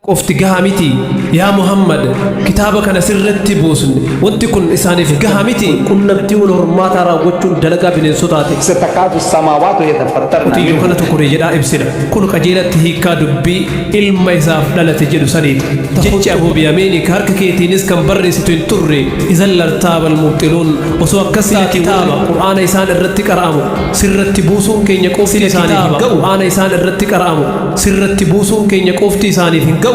Qofti gaha miti. Yaa Muhammad, kitaaba kana sirratti buusne. Wanti kun isaaniif gaha miti. Qunnamtii wal hormaataa raawwachuun dalagaa bineensotaati. تكاد السماوات يتفطرن Qotiyyoo منه. kanatu koree jedhaa ibsina. Kun qajeelatti hiikkaa dubbii ilma isaaf dhalate jedhu saniiti. Jechi Abuu Biyamiini ka harka keetiinis kan barreessitu hin turre. Izan lartaabal mubxiluun, osoo akkas taate kitaaba Qur'aana isaan irratti qara'amu sirratti buusuun keenya qofti isaaniif hin ga'u. Qur'aana isaan irratti qara'amu sirratti buusuun keenya qofti isaaniif hin ga'u.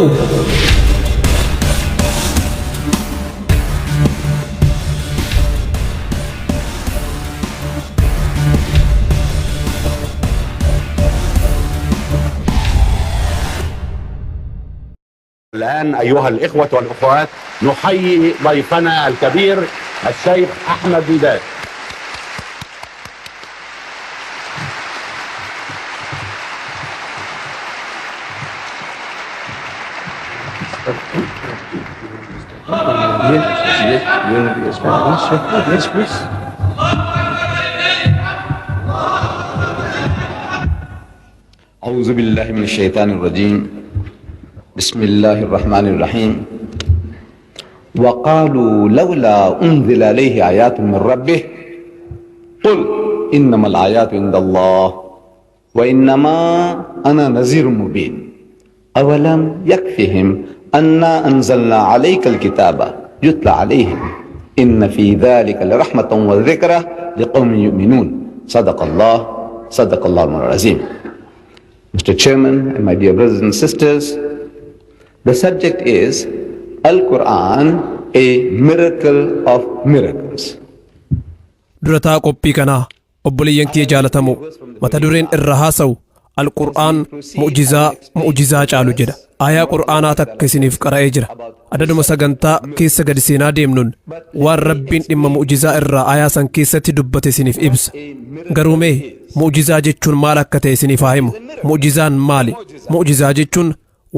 الآن أيها الإخوة والأخوات نحيي ضيفنا الكبير الشيخ أحمد ديدات. أعوذ بالله من الشيطان الرجيم. بسم الله الرحمن الرحيم. وقالوا لولا أنزل عليه آيات من ربه قل إنما الآيات عند الله وإنما أنا نذير مبين. أولم يكفهم أنا أنزلنا عليك الكتاب يتلى عليهم إن في ذلك لرحمة وذكرى لقوم يؤمنون. صدق الله، صدق الله العظيم. Mr. Chairman and my dear brothers and sisters, the subject is Al-Quran, a miracle of miracles. Durataa qophii kanaa, obboleeyyan kiyya jaalatamoo, mata dureen irra haasa'u Alqur'aan mu'jizaa mu'jizaa caalu jedha. Aayaa Qur'aanaa takka isiniif qara'ee jira. Adaduma sagantaa keessa gadi seenaa deemnuun waan Rabbiin dhimma mu'jizaa irraa aayaa san keessatti dubbate isiniif ibsa. Garuu mee mu'jizaa jechuun maal akka ta'e isiniif haa himu. Mu'jizaan maali? Mu'jizaa jechuun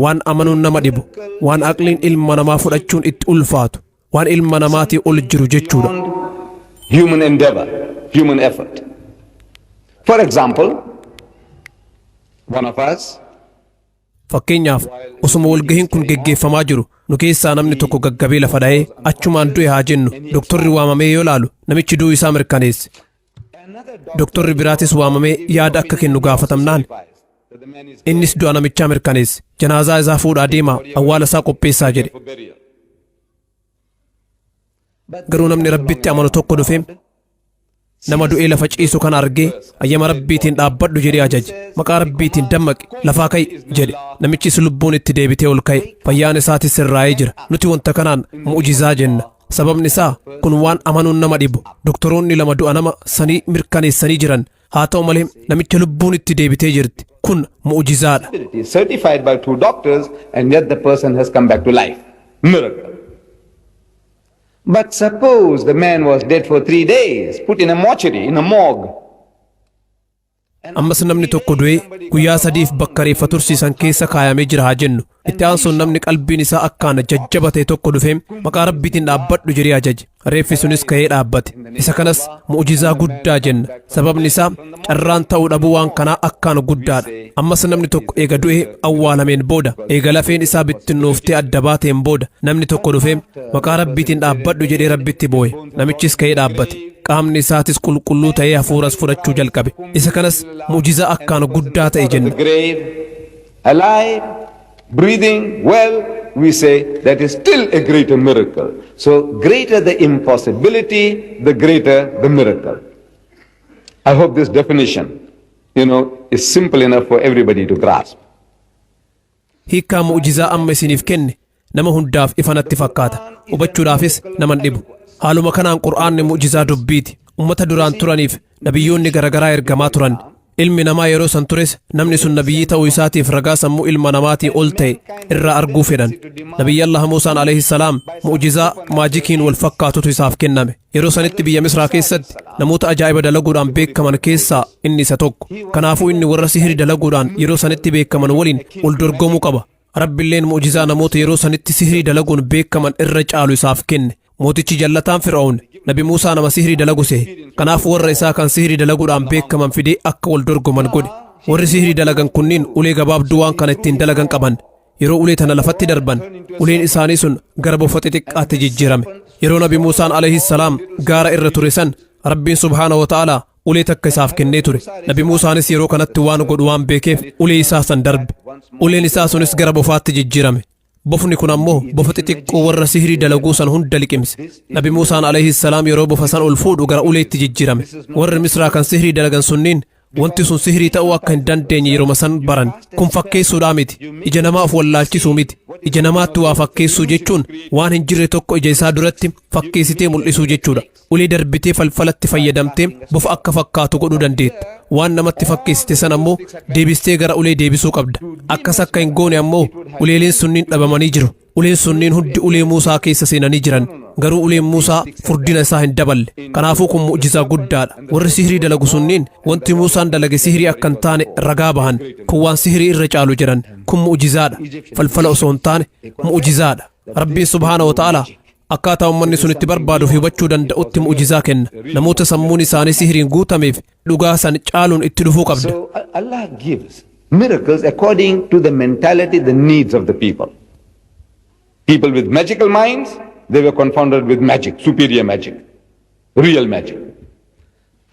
waan amanuun nama dhibu, waan aqliin ilma namaa fudhachuun itti ulfaatu, waan ilma namaatii ol jiru jechuudha. Human endeavor, human effort. For example, one of us Fakkeenyaaf, osuma walgahiin kun geggeeffamaa jiru nu keessaa namni tokko gaggabee lafa dha'ee achumaan du'e haa jennu. Doktorri waamamee yoo laalu namichi du'uu isaa mirkaneesse. Doktorri biraatis waamamee yaada akka kennu gaafatamnaan innis du'a namichaa mirkaneesse. Janaazaa isaa fuudhaa deemaa, awwaala isaa qopheessaa jedhe. Garuu namni Rabbitti amanu tokko dhufee nama du'ee lafa ciisu kana argee, "Ayyama Rabbiitiin dhaabbadhu," jedhee ajaje. "Maqaa Rabbiitiin dammaqi, lafaa ka'i," jedhe. Namichis lubbuun itti deebitee ol ka'e, fayyaan isaatis sirraa'ee jira. Nuti wanta kanaan mu'jizaa jenna. Sababni isaa kun waan amanuun nama dhibu. Doktoroonni lama du'a nama sanii mirkaneessanii jiran. Haa ta'u malee namicha lubbuun itti deebitee jirti. Kun mu'jizaadha. It is certified by two doctors and yet the person has come back to life. Miracle. But suppose the man was dead for 3 days, put in a mortuary, in a morgue. Ammas namni tokko du'ee guyyaa 3f bakka reeffa tursiisan keessa kaayamee jira haa jennu. Itti aansuun namni qalbiin isaa akkaan jajjaba ta'e tokko dhufee, "Maqaa Rabbiitiin dhaabbadhu," jedhee ajaje. Reeffi sunis ka'ee dhaabbate. Isa kanas mu'jizaa guddaa jenna. Sababni isaa carraan ta'uu dhabuu waan kanaa akkaan guddaadha. Ammas namni tokko eega du'ee awwaalameen booda, eega lafeen isaa bittinnooftee adda baateen booda, namni tokko dhufee, "Maqaa Rabbiitiin dhaabbadhu," jedhee Rabbitti boo'e. Namichis ka'ee dhaabbate. Qaamni isaatis qulqulluu ta'ee hafuuras fudhachuu jalqabe. Isa kanas mu'jizaa akkaan guddaa ta'e jenna. The grave, alive, breathing well, we say that is still a greater miracle. So greater the impossibility, the greater the miracle. I hope this definition is simple enough for everybody to grasp. Hiikkaa mu'jizaa amma isiniif kenne nama hundaaf ifa natti fakkaata. Hubachuudhaafis nama hin dhibu. Haaluma kanaan Qur'aanni mu'jizaa dubbiiti. Ummata duraan turaniif nabiyyoonni garagaraa ergamaa turan. Ilmi namaa yeroo san tures namni sun nabiyyii ta'uu isaatiif ragaa sammuu ilma namaatii ol ta'e irraa arguu fedhan. Nabiyyi Allah Muusaan alayhi salaam mu'jizaa maajikiin wal fakkaatutu isaaf kenname. Yeroo sanitti biyya Misraa keessatti namoota ajaa'iba dalaguudhaan beekaman keessaa inni isa tokko. Kanaafuu inni warra sihiri dalaguudhaan yeroo sanitti beekaman waliin wal dorgomuu qaba. Rabbiilleen mu'jizaa namoota yeroo sanitti sihirii dalaguun beekaman irra caalu isaaf kenne. Mootichi jallataan Fir'aun Nabi Muusaa nama sihirii dalagu sehe. Kanaaf warra isaa kan sihirii dalaguudhaan beekaman fidee akka wal dorgoman godhe. Warri sihirii dalagan kunniin ulee gabaabduu waan kana ittiin dalagan qaban. Yeroo ulee tana lafatti darban, uleen isaanii sun gara bofa xixiqqaatti jijjiirame. Yeroo Nabi Muusaan alayhi salaam gaara irra ture san, Rabbiin subhaana wa ta'ala ulee takka isaaf kennee ture. Nabi Muusaanis yeroo kanatti waan godhu waan beekeef ulee isaa san darbe. Uleen isaa sunis gara bofaatti jijjiirame. Bofni kun ammoo bofa xixiqqoo warra sihirii dalaguu san hunda liqimse. Nabi Muusaan alayhi salaam yeroo bofa san ol fuudhu gara uleetti jijjiirame. Warri Misraa kan sihirii dalagan sunniin wanti sun sihirii ta'uu akka hin dandeenye yeroo san baran. Kun fakkeessuudhaa miti. Ija namaa of wallaalchisuu miti. Ija namaatti waa fakkeessuu jechuun waan hin jirre tokko ija isaa duratti fakkeessitee mul'isuu jechuudha. Ulee darbitee falfalatti fayyadamtee bofa akka fakkaatu godhuu dandeetta. Waan namatti fakkeessite san ammoo deebistee gara ulee deebisuu qabda. Akkas akka hin goone ammoo uleeleen sunniin dhabamanii jiru. Uleen sunniin hundi ulee Muusaa keessa seenanii jiran. Garuu uleen Muusaa furdina isaa hin daballe. Kanaafuu kun mu'jizaa guddaadha. Warri sihirii dalagu sunniin wanti Muusaan dalage sihirii akka hin taane ragaa bahan. Kun waan sihirii irra caalu jedhan. Kun mu'jizaadha. Falfala osoo hin taane mu'jizaadha. Rabbiin subhaana wa ta'ala akkaataa uummanni sun itti barbaadu fi hubachuu danda'utti mu'jizaa kenna. Namoota sammuun isaanii sihiriin guutameef dhugaa san caaluun itti dhufuu qabda. So Allah gives miracles according to the mentality, the needs of the people. People with magical minds, they were confounded with magic, superior magic, real magic.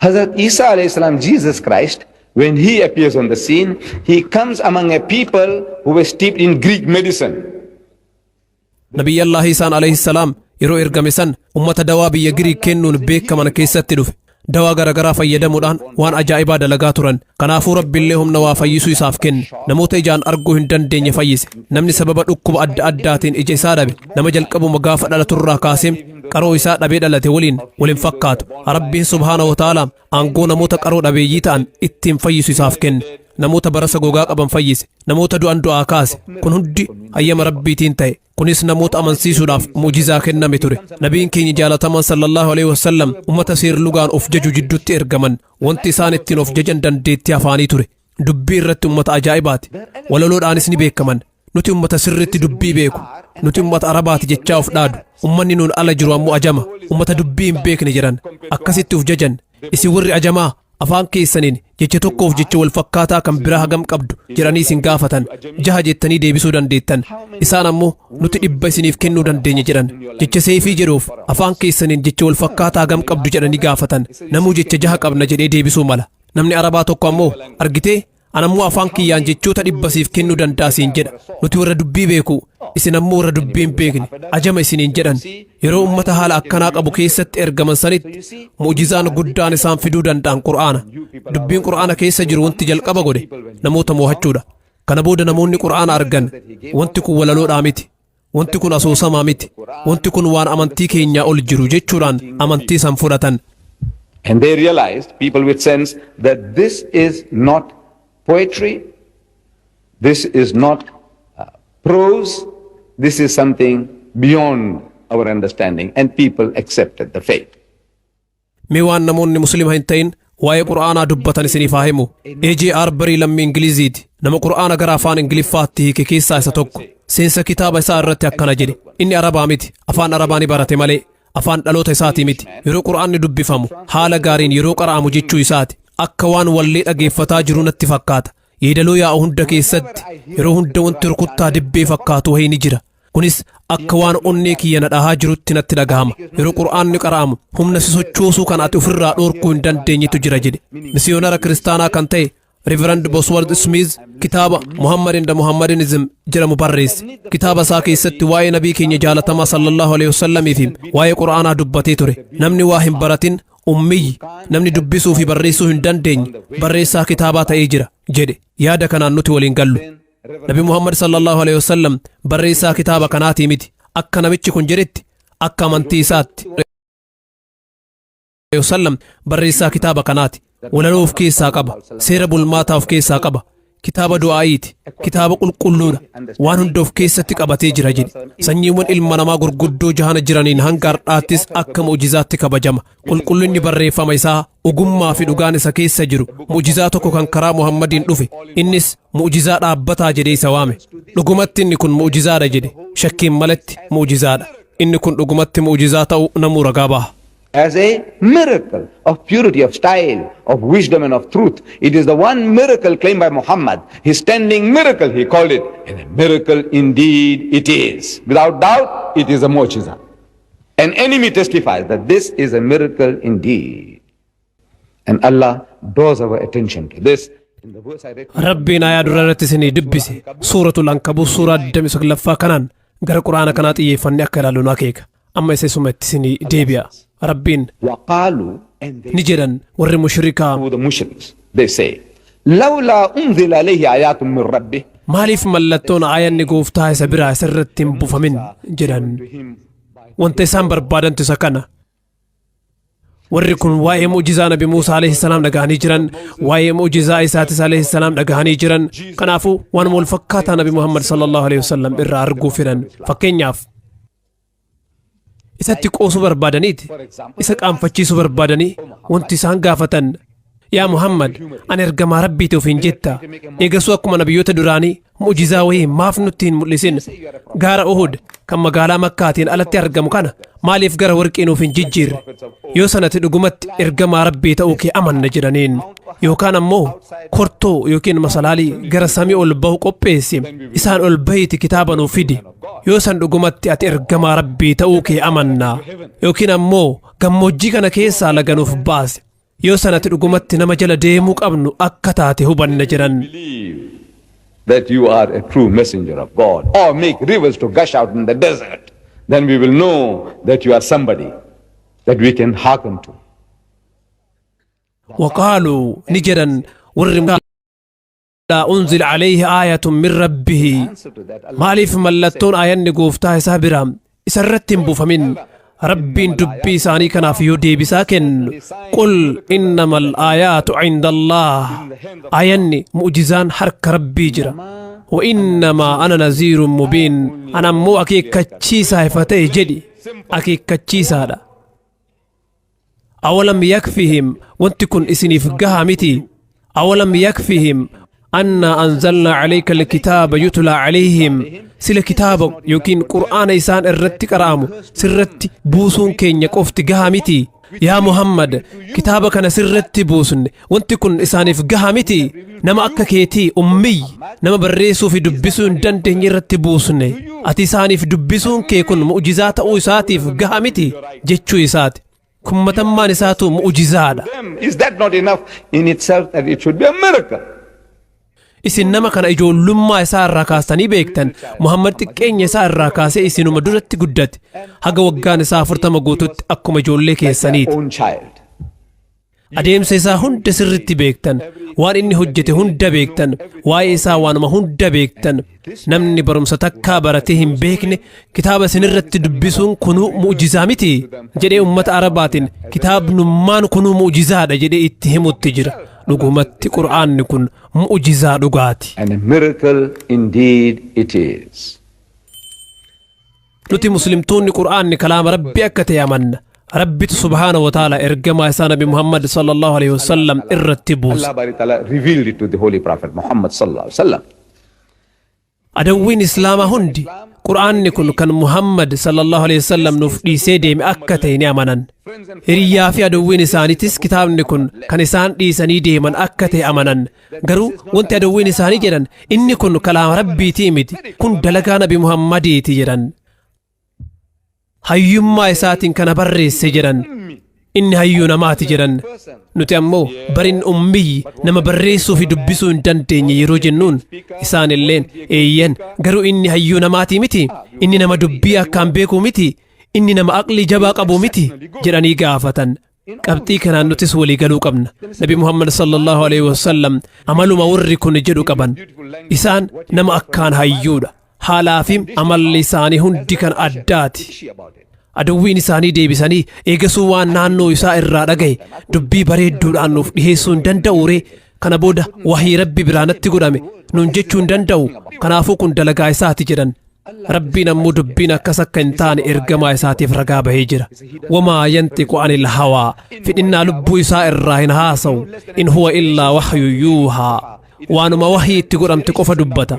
Hazrat Isa alayhi salam, Jesus Christ, when he appears on the scene, he comes among a people who were steeped in Greek medicine. Nabiyyallaahi Isaan alayhi salaam yeroo ergame san ummata dawaa biyya Giriik kennuun beekaman keessatti dhufe. Dawaa garagaraa fayyadamuudhaan waan ajaa'ibaa dalagaa turan. Kanaafuu Rabbiillee humna waa fayyisuu isaaf kenne. Namoota ijaan arguu hin dandeenye fayyise. Namni sababa dhukkuba adda addaatiin ija isaa dhabe nama jalqabuma gaafa dhalaturraa kaasee qaroo isaa dhabee dhalate waliin waliin fakkaatu. Rabbiin subhaana wa ta'ala aangoo namoota qaroo dhabeeyyii ta'an ittiin fayyisu isaaf kenne. Namoota barasa gogaa qaban fayyise. Namoota du'an du'aa kaase. Kun hundi hayyama Rabbiitiin ta'e. Kunis namoota amansiisuudhaaf mu'jizaa kenname ture. Nabiin keenya jaalataman sallallahu alaihi wasallam ummata seer-lugaan of jaju jidduutti ergaman. Wanti isaan ittiin of jajan dandeettii afaanii ture. Dubbii irratti ummata ajaa'ibaati. Walaloodhaanis ni beekaman. Nuti ummata sirriitti dubbii beeku. Nuti ummata Arabaati jechaa of dhaadu. Ummanni nuun ala jiru ammoo ajama. Ummata dubbii hin beekne jedhan. Akkasitti of jajan. Isin warri ajamaa afaan keessaniin jecha tokkoof jecha wal fakkaataa kan biraa hagam qabdu jedhanii isin gaafatan. Jaha jettanii deebisuu dandeettan. Isaan ammoo nuti 100 isiniif kennuu dandeenya jedhan. Jecha seefii jedhuuf afaan keessaniin jecha wal fakkaataa hagam qabdu jedhanii gaafatan. Namuu jecha jaha qabna jedhee deebisuu mala. Namni Arabaa tokko ammoo, argitee, anammoo afaan kiyyaan jechoota 100 siif kennuu danda'a siin jedha. Nuti warra dubbii beeku, isin ammoo warra dubbii hin beekne, ajama isiniin jedhan. Yeroo ummata haala akkanaa qabu keessatti ergaman sanitti mu'jizaan guddaan isaan fiduu danda'an Qur'aana. Dubbiin Qur'aana keessa jiru wanti jalqaba godhe namoota mo'achuudha. Kana booda namoonni Qur'aana argan, wanti kun walaloodhaa miti. Wanti kun asoosamaa miti. Wanti kun waan amantii keenyaa ol jiru jechuudhaan amantii san fudhatan. And they realized, people with sense, that this is not poetry, this is not prose, this is something beyond our understanding. And people accepted the faith. Mee waan namoonni Muslima hin ta'in waa'ee Qur'aanaa dubbatan isiniif haa himu. A.J. Arbarii lammii Ingiliziiti. Nama Qur'aana gara afaan Ingiliffaatti hiike keessaa isa tokko. Seensa kitaaba isaa irratti akkana jedhe. Inni Arabaa miti. Afaan Arabaa ni barate malee afaan dhaloota isaatii miti. Yeroo Qur'aanni dubbifamu, haala gaariin yeroo qara'amu jechuu isaati, akka waan wallee dhageeffataa jiru natti fakkaata. Yeedaloo yaa'u hunda keessatti yeroo hunda wanti rukuttaa dibbee fakkaatu wayii ni jira. Kunis akka waan onnee kiyya na dhahaa jirutti natti dhagahama. Yeroo Qur'aanni qara'amu humna si sochoosuu kan ati ofirraa dhoorkuu hin dandeenyetu jira jedhe. Misiyoonara kiristaanaa kan ta'e Reverend Bosworth Smith kitaaba Muhammad and Muhammadanism jedhamu barreesse. Kitaaba isaa keessatti waa'ee nabii keenya jaalatamaa sallallahu alaihi wasallamii fi waa'ee Qur'aanaa dubbatee ture. Namni waa hin baratin, ummiyyi, namni dubbisuu fi barreessuu hin dandeenye barreessaa kitaabaa ta'ee jira jedhe. Yaada kanaan nuti waliin gallu. Nabi Muhammad sallallahu alaihi wasallam barreessaa kitaaba kanaatii miti. Akka namichi kun jedhetti, akka amantii isaatti wasallam barreessaa kitaaba kanaati. Walaloo of keessaa qaba. Seera bulmaataa of keessaa qaba. Kitaaba du'aayiiti. Kitaaba qulqulluudha. Waan hunda of keessatti qabatee jira jedhe. Sanyiiwwan ilma namaa gurguddoo jahana jiraniin hanga har'aattis akka mu'jizaatti kabajama. Qulqullinni barreeffama isaa, ogummaa fi dhugaan isa keessa jiru mu'jizaa tokko kan karaa Muhammadiin dhufe. Innis mu'jizaa dhaabbataa jedhee isa waame. Dhugumatti inni kun mu'jizaadha jedhe. Shakkiin malatti mu'jizaadha. Inni kun dhugumatti mu'jizaa ta'uu namuu ragaa baha. As a miracle of purity of style, of wisdom and of truth. It is the one miracle claimed by Muhammad. His standing miracle, he called it. And a miracle indeed it is. Without doubt, it is a mu'jiza. An enemy testifies that this is a miracle indeed. And Allah draws our attention to this. In the verse I read. Rabbiin ayaa dura irratti isinii dubbise, Suuratul Ankabuut suuraa 29ffaa kanaan gara Quraana kanaa xiyyeeffannee akka ilaallu nu akeeka. Amma isa isuma itti isinii deebi'a. Rabbiin وقالوا and they ni jedhan warri mushrikaa, the mushriks, they say, لولا أنزل عليه آيات من ربه. Maaliif mallattoon aayanni gooftaa isa biraa isa irratti hin buufamin jedhan. Wanta isaan barbaadantu isa kana. Warri kun waa'ee mu'jizaa Nabi Muusaa alayhi salaam dhagahanii jiran, waa'ee mu'jizaa Isaatis alayhi salaam dhagahanii jiran. Kanaafuu waan wal fakkaataa Nabi Muhammad sallallahu alayhi wasallam irraa arguu fedhan. Fakkeenyaaf, isatti qoosuu barbaadaniiti, isa qaanfachiisuu barbaadanii wanti isaan gaafatan, "Yaa Muhammad, ani ergamaa Rabbiiti ofiin jetta. Eegasuu akkuma nabiyyoota duraanii mu'jizaa wayii maaf nutti hin mul'isin? Gaara Uhud kan magaalaa Makkaatiin alatti argamu kana maaliif gara warqii nuuf hin jijjiirre? Yoo sanatti dhugumatti ergamaa Rabbii ta'uu kee amanna," jedhaniin. Yookaan ammoo, "Kortoo yookiin masalaalii gara samii ol bahu qopheessi, isaan ol bahiiti kitaaba nuuf fidi. Yoo san dhugumatti ati ergamaa Rabbii ta'uu kee amanna." Yookiin ammoo, "Gammoojjii kana keessaa laga nuuf baase. Yoo sanatti dhugumatti nama jala deemuu qabnu akka taate hubanna," jedhan. Believe that you are a true messenger of God, or make rivers to gush out in the desert. Then we will know that you are somebody that we can hearken to. وقالوا ni jedhan warri, أنزل عليه آية من ربه. Answer to that, Allah Maaliif mallattoon aayanni gooftaa isaa biraa isa irratti hin buufamin? Rabbiin dubbii isaanii kanaaf yoo deebisaa kennu, قل إنما الآيات عند الله, aayanni mu'jizaan harka Rabbii jira. وإنما أنا نذير مبين, ana ammoo akeekkachiisaa ifa ta'e jedhi, akeekkachiisaadha. أولم يكفهم, wanti kun isiniif gahaa miti? أولم يكفهم أنا أنزلنا عليك الكتاب يتلى عليهم. Sila kitaaba yookiin Qur'aana isaan irratti qara'amu sirratti buusuun keenya qofti gahaa miti? Yaa Muhammad, kitaaba kana sirratti buusne, wanti kun isaaniif gahaa miti? Nama akka keetii ummiyy, nama barreessuu fi dubbisuu hin dandeenye irratti buusne, ati isaaniif dubbisuun kee kun mu'jizaa ta'uu isaatiif gahaa miti jechuu isaati. Kun matammaan isaatu mu'jizaadha. Them, is that not enough in itself that it should be a miracle? Isin nama kana ijoollummaa isaa irraa kaastanii beektan. Muhammad xiqqeenya isaa irraa kaasee isinuma duratti guddate. Haga waggaan isaa 40 guututti akkuma ijoollee keessaniiti. Own child. Adeemsa isaa hunda sirritti beektan, waan inni hojjete hunda beektan, waa'ee isaa waanuma hunda beektan. Namni barumsa takkaa baratee hin beekne kitaaba isinirratti dubbisuun kunuu mu'jizaa miti jedhee ummata Arabaatiin kitaabnummaan kunuu mu'jizaadha jedhee itti himutti jira. Dhugumatti Qur'aanni kun mu'jizaa dhugaati. And a miracle indeed it is. Nuti Muslimtoonni Qur'aanni kalaama Rabbii akka ta'e amanna. Rabbitu subhaana wa ta'ala ergamaa isaa Nabi Muhammad sallallahu alaihi wasallam irratti buuse. Allah Bari Ta'ala revealed it to the Holy Prophet Muhammad sallallahu alaihi wasallam. Adawwiin Islaamaa hundi Qur'aanni kun kan Muhammad sallallahu alaihi wasallam nuuf dhiisee deeme akka ta'e ni amanan. Hiriyyaa fi adawwiin isaaniitis kitaabni kun kan isaan dhiisanii deeman akka ta'e amanan. Garuu wanti adawwiin isaanii jedhan, "Inni kun kalaama Rabbiitii miti, kun dalagaa Nabi Muhammadiiti," jedhan. Hayyummaa isaatiin kana barreesse jedhan. Inni hayyuu namaati jedhan. Nuti ammoo barin ummiyyi, nama barreessuu fi dubbisuu hin dandeenye yeroo jennuun, isaan illeen, "Eeyyan, garuu inni hayyuu namaatii miti? Inni nama dubbii akkaan beekuu miti? Inni nama aqlii jabaa qabu miti?" jedhanii gaafatan. Qabxii kanaan nutis walii galuu qabna. Nabi Muhammad sallallahu alaihi wasallam amaluma warri kun jedhu qaban. Isaan nama akkaan hayyuudha. Haalaa fi amalli isaanii hundi kan addaati. Adawwiin isaanii deebisanii, "Eegasuu waan naannoo isaa irraa dhagaye dubbii bareedduudhaan nuuf dhiheessuu hin danda'u ree? Kana booda wahii Rabbi biraa natti godhame nuun jechuu hin danda'u? Kanaafuu kun dalagaa isaati," jedhan. Rabbiin ammoo dubbiin akkas akka hin taane ergamaa isaatiif ragaa bahee jira. وما ينطق عن الهوى, fedhinnaa lubbuu isaa irraa hin haasa'u. إن هو إلا وحي يوحى, waanuma wahii itti godhamte qofa dubbata.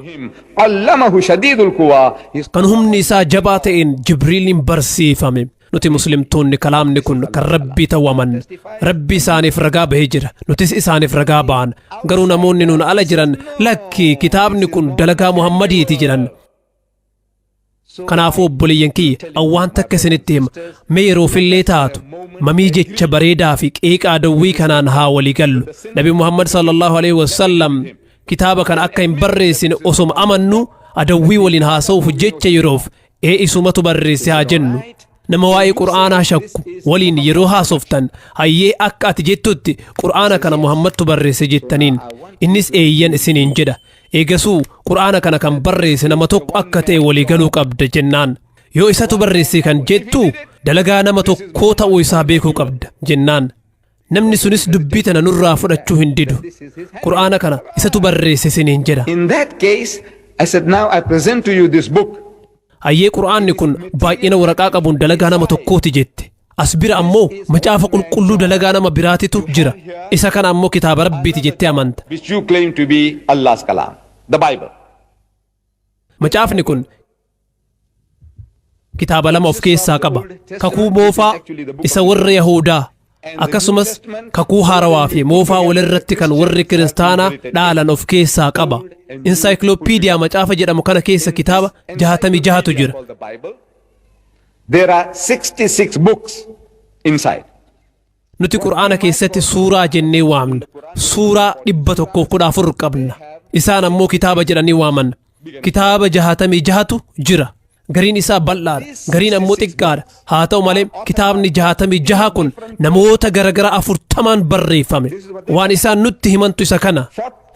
علمه شديد القوى. He's Kan humni isaa jabaa ta'een Jibriiliin barsiifame. Nuti Muslimtoonni kalaamni kun kan Rabbii ta'uu amanna. Rabbi isaaniif ragaa bahee jira. Nutis isaaniif ragaa baana. Garuu namoonni nuun ala jiran, lakki, kitaabni kun dalagaa Muhammadiiti jedhan. Kanaafuu obboleeyyan kiyya, an waan takka isinitti hima. Mee yeroofillee taatu mamii jecha bareedaa fi qeeqa adawwii kanaan haa walii gallu. Nabi Muhammad sallallahu alaihi wasallam kitaaba kana akka hin barreessine osoma amannu, adawwii waliin haasa'uuf jecha yeroof ee isumatu barreesse haa jennu. Nama waa'ee Qur'aanaa shakku waliin yeroo haasoftan, hayyee, akka ati jettutti Qur'aana kana Muhammadtu barreesse jettaniin. Innis eeyyan isiniin jedha. Eegasuu Qur'aana kana kan barreesse nama tokko akka ta'e walii galuu qabda jennaan. Yoo isatu barreesse kan jettu, dalagaa nama tokkoo ta'uu isaa beekuu qabda jennaan. Namni sunis dubbii tana nurraa fudhachuu hin didu. Qur'aana kana isatu barreesse isiniin jedha. In that case, I said, now I present to you this book. Hayyee, Qur'aanni kun baay'ina waraqaa qabuun dalagaa nama tokkooti jette. As bira ammoo Macaafa Qulqulluu dalagaa nama biraatitu jira. Isa kana ammoo kitaaba Rabbiiti jettee amanta. Which you claim to be Allah's kalam, the Bible. Macaafni kun kitaaba lama of keessaa qaba. Kakuu Moofaa isa warra Yahudaa, akkasumas Kakuu Haarawaa fi Moofaa walirratti kan warri Kiristaanaa dhaalan of keessaa qaba. Insaayikloopiidiyaa macaafa jedhamu kana keessa kitaaba 66tu jira. The Bible. There are 66 books inside. Nuti Qur'aana keessatti suuraa jennee waamna. Suuraa 114 qabna. Isaan ammoo kitaaba jedhanii waaman. Kitaaba 66tu jira. Gariin isaa bal'aadha. Gariin ammoo xiqqaadha. Haa ta'u malee, kitaabni 66 kun namoota garagara 40n barreeffame. Waan isaan nutti himantu isa kana.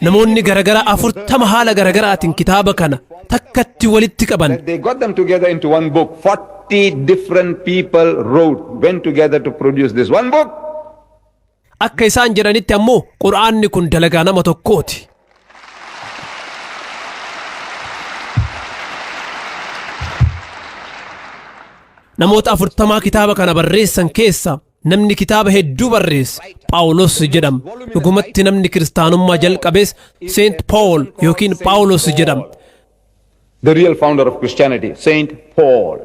Namoonni garagara 40 haala garagaraatiin kitaaba kana takkatti walitti qaban. They got them together into one book. 40 different people wrote, went together to produce this one book. Akka isaan jedhanitti ammoo Qur'aanni kun dalagaa nama tokkooti. Namoota 40 kitaaba kana barreessan keessa namni kitaaba hedduu barreesse Phaawulos jedhama. Dhugumatti namni kiristaanummaa jalqabes Saint Paul yookiin Phaawulos jedhama. The real founder of Christianity, Saint Paul.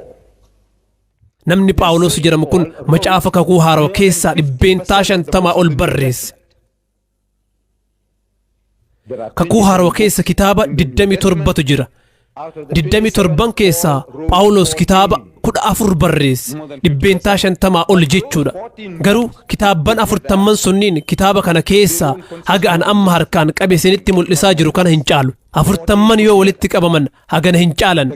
Namni Phaawulos jedhamu kun Macaafa Kakuu Haarawaa keessaa 50% ol barreesse. Kakuu Haarawaa keessa kitaaba 27tu jira. 27 keessaa Phaawulos kitaaba 14 barreesse. 50% ol jechuudha. Garuu kitaabban 40n sunniin kitaaba kana keessaa haga an amma harkaan qabe isinitti mul'isaa jiru kana hin caalu. 40n yoo walitti qabaman hagana hin caalan.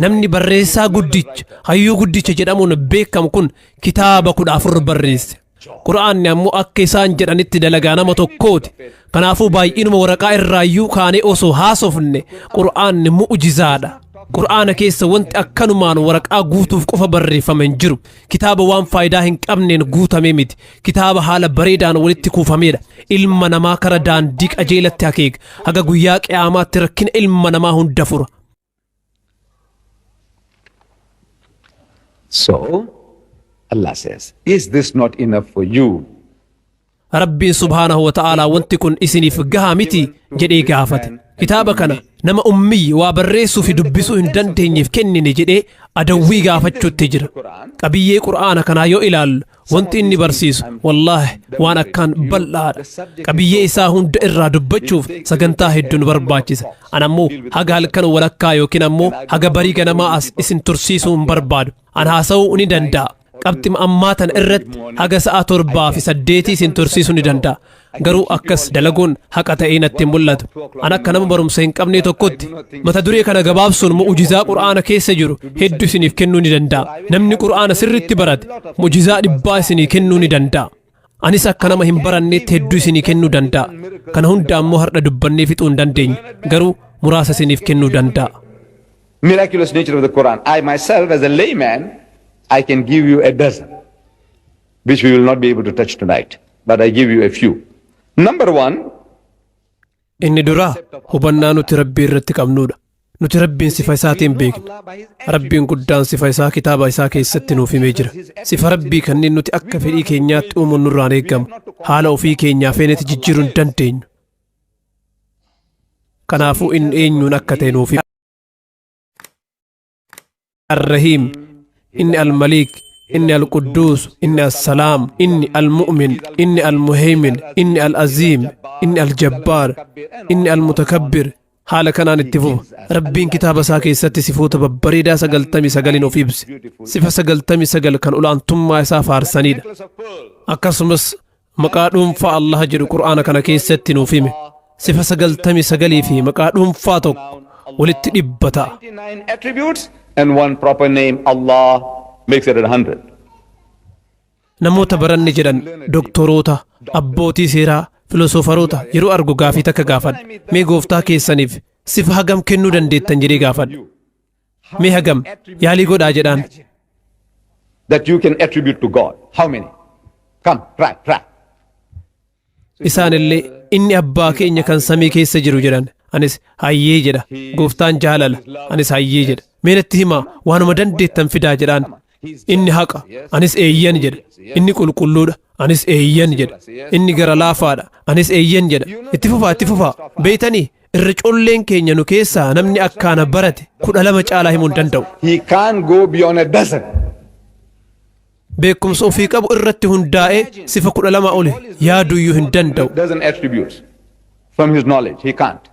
Namni barreessaa guddicha, hayyuu guddicha jedhamuun beekamu kun kitaaba 14 barreesse. Qura'aanni ammoo akka isaan jedhanitti dalagaa nama tokkooti. Kanaafuu baay'inuma waraqaa irraayyuu kaanee osoo haasofne, Qura'aanni mu'ujizaadha. Qura'aana keessa wanti akkanumaan waraqaa guutuuf qofa barreeffame hin jiru. Kitaaba waan faayidaa hin qabneen guutame miti. Kitaaba haala bareedaan walitti kuufamedha. Ilma namaa kara daandii qajeelatti akeeka. Haga guyyaa Qiyaamaatti rakkina ilma namaa hunda fura. So, Allah says, "Is this not enough for you?" Rabbiin subhaanahu wa ta'aalaa, wanti kun isiniif gahaa miti jedhee gaafate. Kitaaba kana nama ummiyyi waa barreessuu fi dubbisuu hin dandeenyeef kennine jedhee adawwii gaafachuutti jira. Qabiyyee Qur'aana kanaa yoo ilaallu, wanti inni barsiisu wallaahi waan akkaan bal'aadha. Qabiyyee isaa hunda irraa dubbachuuf sagantaa hedduu nu barbaachisa. An ammoo haga halkan walakkaa yookiin ammoo haga barii ganamaa as isin tursiisuu hin barbaadu. An haasa'uu ni danda'a. Qabxima ammaa tana irratti haga sa'a 7 fi 8 isin tursiisuu ni danda'a. Garuu akkas dalaguun haqa ta'ee natti hin mul'atu. An akka nama barumsa hin qabne tokkotti mata duree kana gabaabsuun mu'ujizaa Qur'aana keessa jiru hedduu isiniif kennuu ni danda'a. Namni Qur'aana sirriitti barate mu'ujizaa dhibbaa isinii kennuu ni danda'a. Anis akka nama hin baranneetti hedduu isinii kennuu danda'a. Kana hunda ammoo har'a dubbannee fixuu hin dandeenyu. Garuu muraasa isiniif kennuu danda'a. Miraculous nature of the Quran. I myself, as a layman, I can give you a dozen, which we will not be able to touch tonight, but I give you a few. Number one, Inni duraa hubannaa nuti Rabbii irratti qabnudha. Nuti Rabbiin sifa isaatiin beekna. Rabbiin guddaan sifa isaa kitaaba isaa keessatti nuuf himee jira. Sifa Rabbii kanneen nuti akka fedhii keenyaatti uumuun nurraan eegamu. Haala ofii keenyaa feenetti jijjiiruu hin dandeenyu. Kanaafuu inni eenyuun akka ta'e nuuf hima. Arrahiim, inni Almaliik, Inni Al-Qudduus, inni Assalaam, inni Al-Mu'min, inni Al-Muhaymin, inni Al-Aziim, inni Al-Jabbaar, inni Al-Mutakabbir. Haala kanaan itti fufa. Rabbiin kitaaba isaa keessatti sifoota babbareedaa 99n of ibse. Sifa 99 kan olaantummaa isaa faarsanidha. Akkasumas maqaa dhuunfaa Allah jedhu Qur'aana kana keessatti nuuf hime. Sifa 99 fi maqaa dhuunfaa tokko walitti 100 ta'a. 99 attributes and one proper name, Allah, makes it 100. Namoota baranne jedhan, doktoroota, abbootii seeraa, filosoofaroota yeroo argu gaafii takka gaafadha. Mee gooftaa keessaniif sifa hagam kennuu dandeettan jedhee gaafadha. Mee hagam yaalii godhaa jedhaan. That you can attribute to God. How many? Come, try, try. Isaan illee inni abbaa keenya kan samii keessa jiru jedhan. Anis hayyee jedha. Gooftaan jaalala. Anis hayyee jedha. Mee natti himaa, waanuma dandeettan fidaa jedhaan. Inni haqa. Anis eeyyan jedha. Inni qulqulluudha. Anis eeyyan jedha. Inni gara laafaadha. Anis eeyyan jedha. Itti fufaa, itti fufaa. Beeytanii, irra colleen keenya nu keessaa namni akkaana barate 12 caalaa himuu hin danda'u. He can't go beyond a dozen. Beekumsa ofii qabu irratti hundaa'ee sifa 12 oli yaaduyyuu hin danda'u. Dozen attributes from his knowledge. He can't.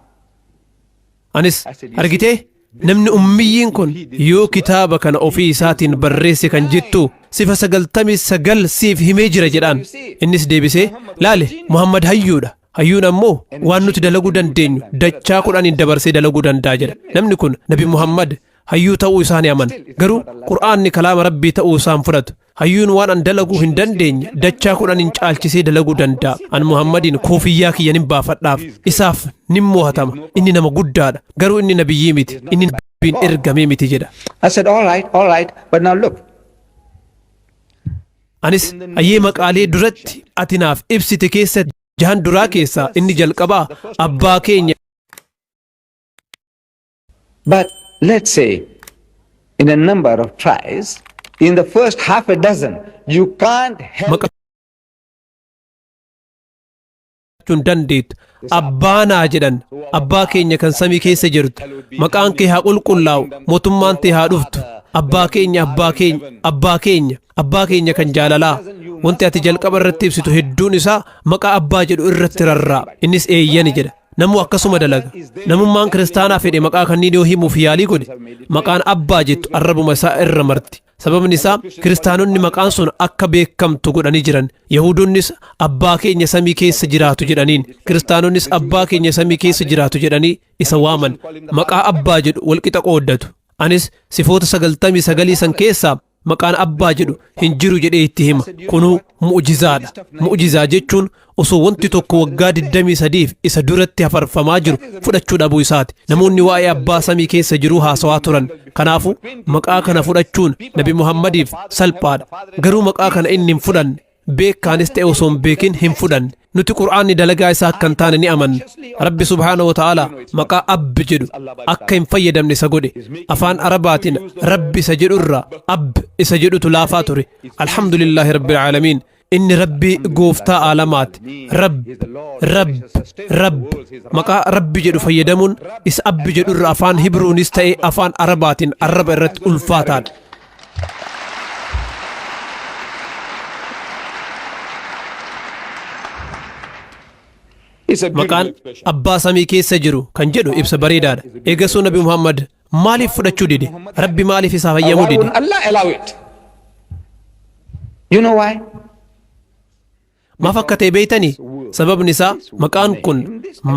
Anis argitee, namni ummiyyiin kun yoo kitaaba kana ofii isaatiin barreesse kan jettu sifa 99 siif himee jira jedhaan. Innis deebisee, laale, Muhammad hayyuudha. Hayyuun ammoo waan nuti dalaguu dandeenyu dachaa 10n dabarsee dalaguu danda'a jedha. Namni kun Nabi Muhammad hayyuu ta'uu isaa ni amana. Garuu Qur'aanni kalaama Rabbii ta'uu isaa hin fudhatu. Hayyuun waan an dalaguu hin dandeenye dachaa 10n caalchisee dalaguu danda'a. An Muhammadiin koofiyyaa kiyya nin baafadhaaf. Isaaf nin moohatama. Inni nama guddaadha. Garuu inni nabiyyii miti. Inni Rabbiin ergamee miti jedha. I said, all right, all right, but now look. Anis hayyee, maqaalee duratti ati naaf ibsite keessa jahan duraa keessaa inni jalqabaa abbaa keenya But let's say in a number of tries, in the first half a dozen, you can't help maqaa hin dandeettu. Abbaanaa jedhan, abbaa keenya kan samii keessa jirtu, maqaan kee haa qulqullaa'u, mootummaan tee haa dhuftu. Abbaa keenya, abbaa keenya, abbaa keenya, abbaa keenya kan jaalalaa. Wanti ati jalqaba irratti ibsitu hedduun isaa maqaa abbaa jedhu irratti rarra'a. Innis eeyyani jedha. Namuu akkasuma dalaga. Namummaan kiristaanaa fedhe maqaa kanneen yoo himuuf yaalii godhe, maqaan abbaa jettu arrabuma isaa irra marti. Sababni isaa kiristaanonni maqaan sun akka beekamtu godhanii jiran. Yahudoonnis abbaa keenya samii keessa jiraatu jedhaniin. Kiristaanonnis abbaa keenya samii keessa jiraatu jedhanii isa waaman. Maqaa abbaa jedhu walqixa qooddatu. Anis sifoota 99 san keessaa maqaan abbaa jedhu hin jiru jedhee itti hima. Kunuu mu'jizaadha. Mu'jizaa jechuun osoo wanti tokko waggaa 23f isa duratti hafarfamaa jiru fudhachuu dhabuu isaati. Namoonni waa'ee abbaa samii keessa jiruu haasawaa turan. Kanaafuu maqaa kana fudhachuun Nabi Muhammadiif salphaadha. Garuu maqaa kana inni hin fudhanne. Beekaanis ta'e osoo hin beekin hin fudhanne. Nuti Qur'aanni dalagaa isaa akka hin taane ni amanna. Rabbi subhaanahu wa ta'ala maqaa abbi jedhu akka hin fayyadamne isa godhe. Afaan Arabaatiin Rabbi isa jedhu irraa ab isa jedhutu laafaa ture. Alhamdulillahi Rabbil Aalamiin. Inni Rabbi gooftaa aalamaati. Rabb, Rabb, Rabb. Maqaa Rabbi jedhu fayyadamuun isa abbi jedhu irra afaan Hibruunis ta'e afaan Arabaatiin arraba irratti ulfaataadha. Maqaan abbaa samii keessa jiru kan jedhu ibsa bareedaadha. Eegasuu Nabi Muhammad maaliif fudhachuu dide? Rabbi maaliif isaaf hayyamuu Why dide? wouldn't Allah allow it? You know why? Maaf akka ta'e beeytanii? Sababni isaa maqaan kun,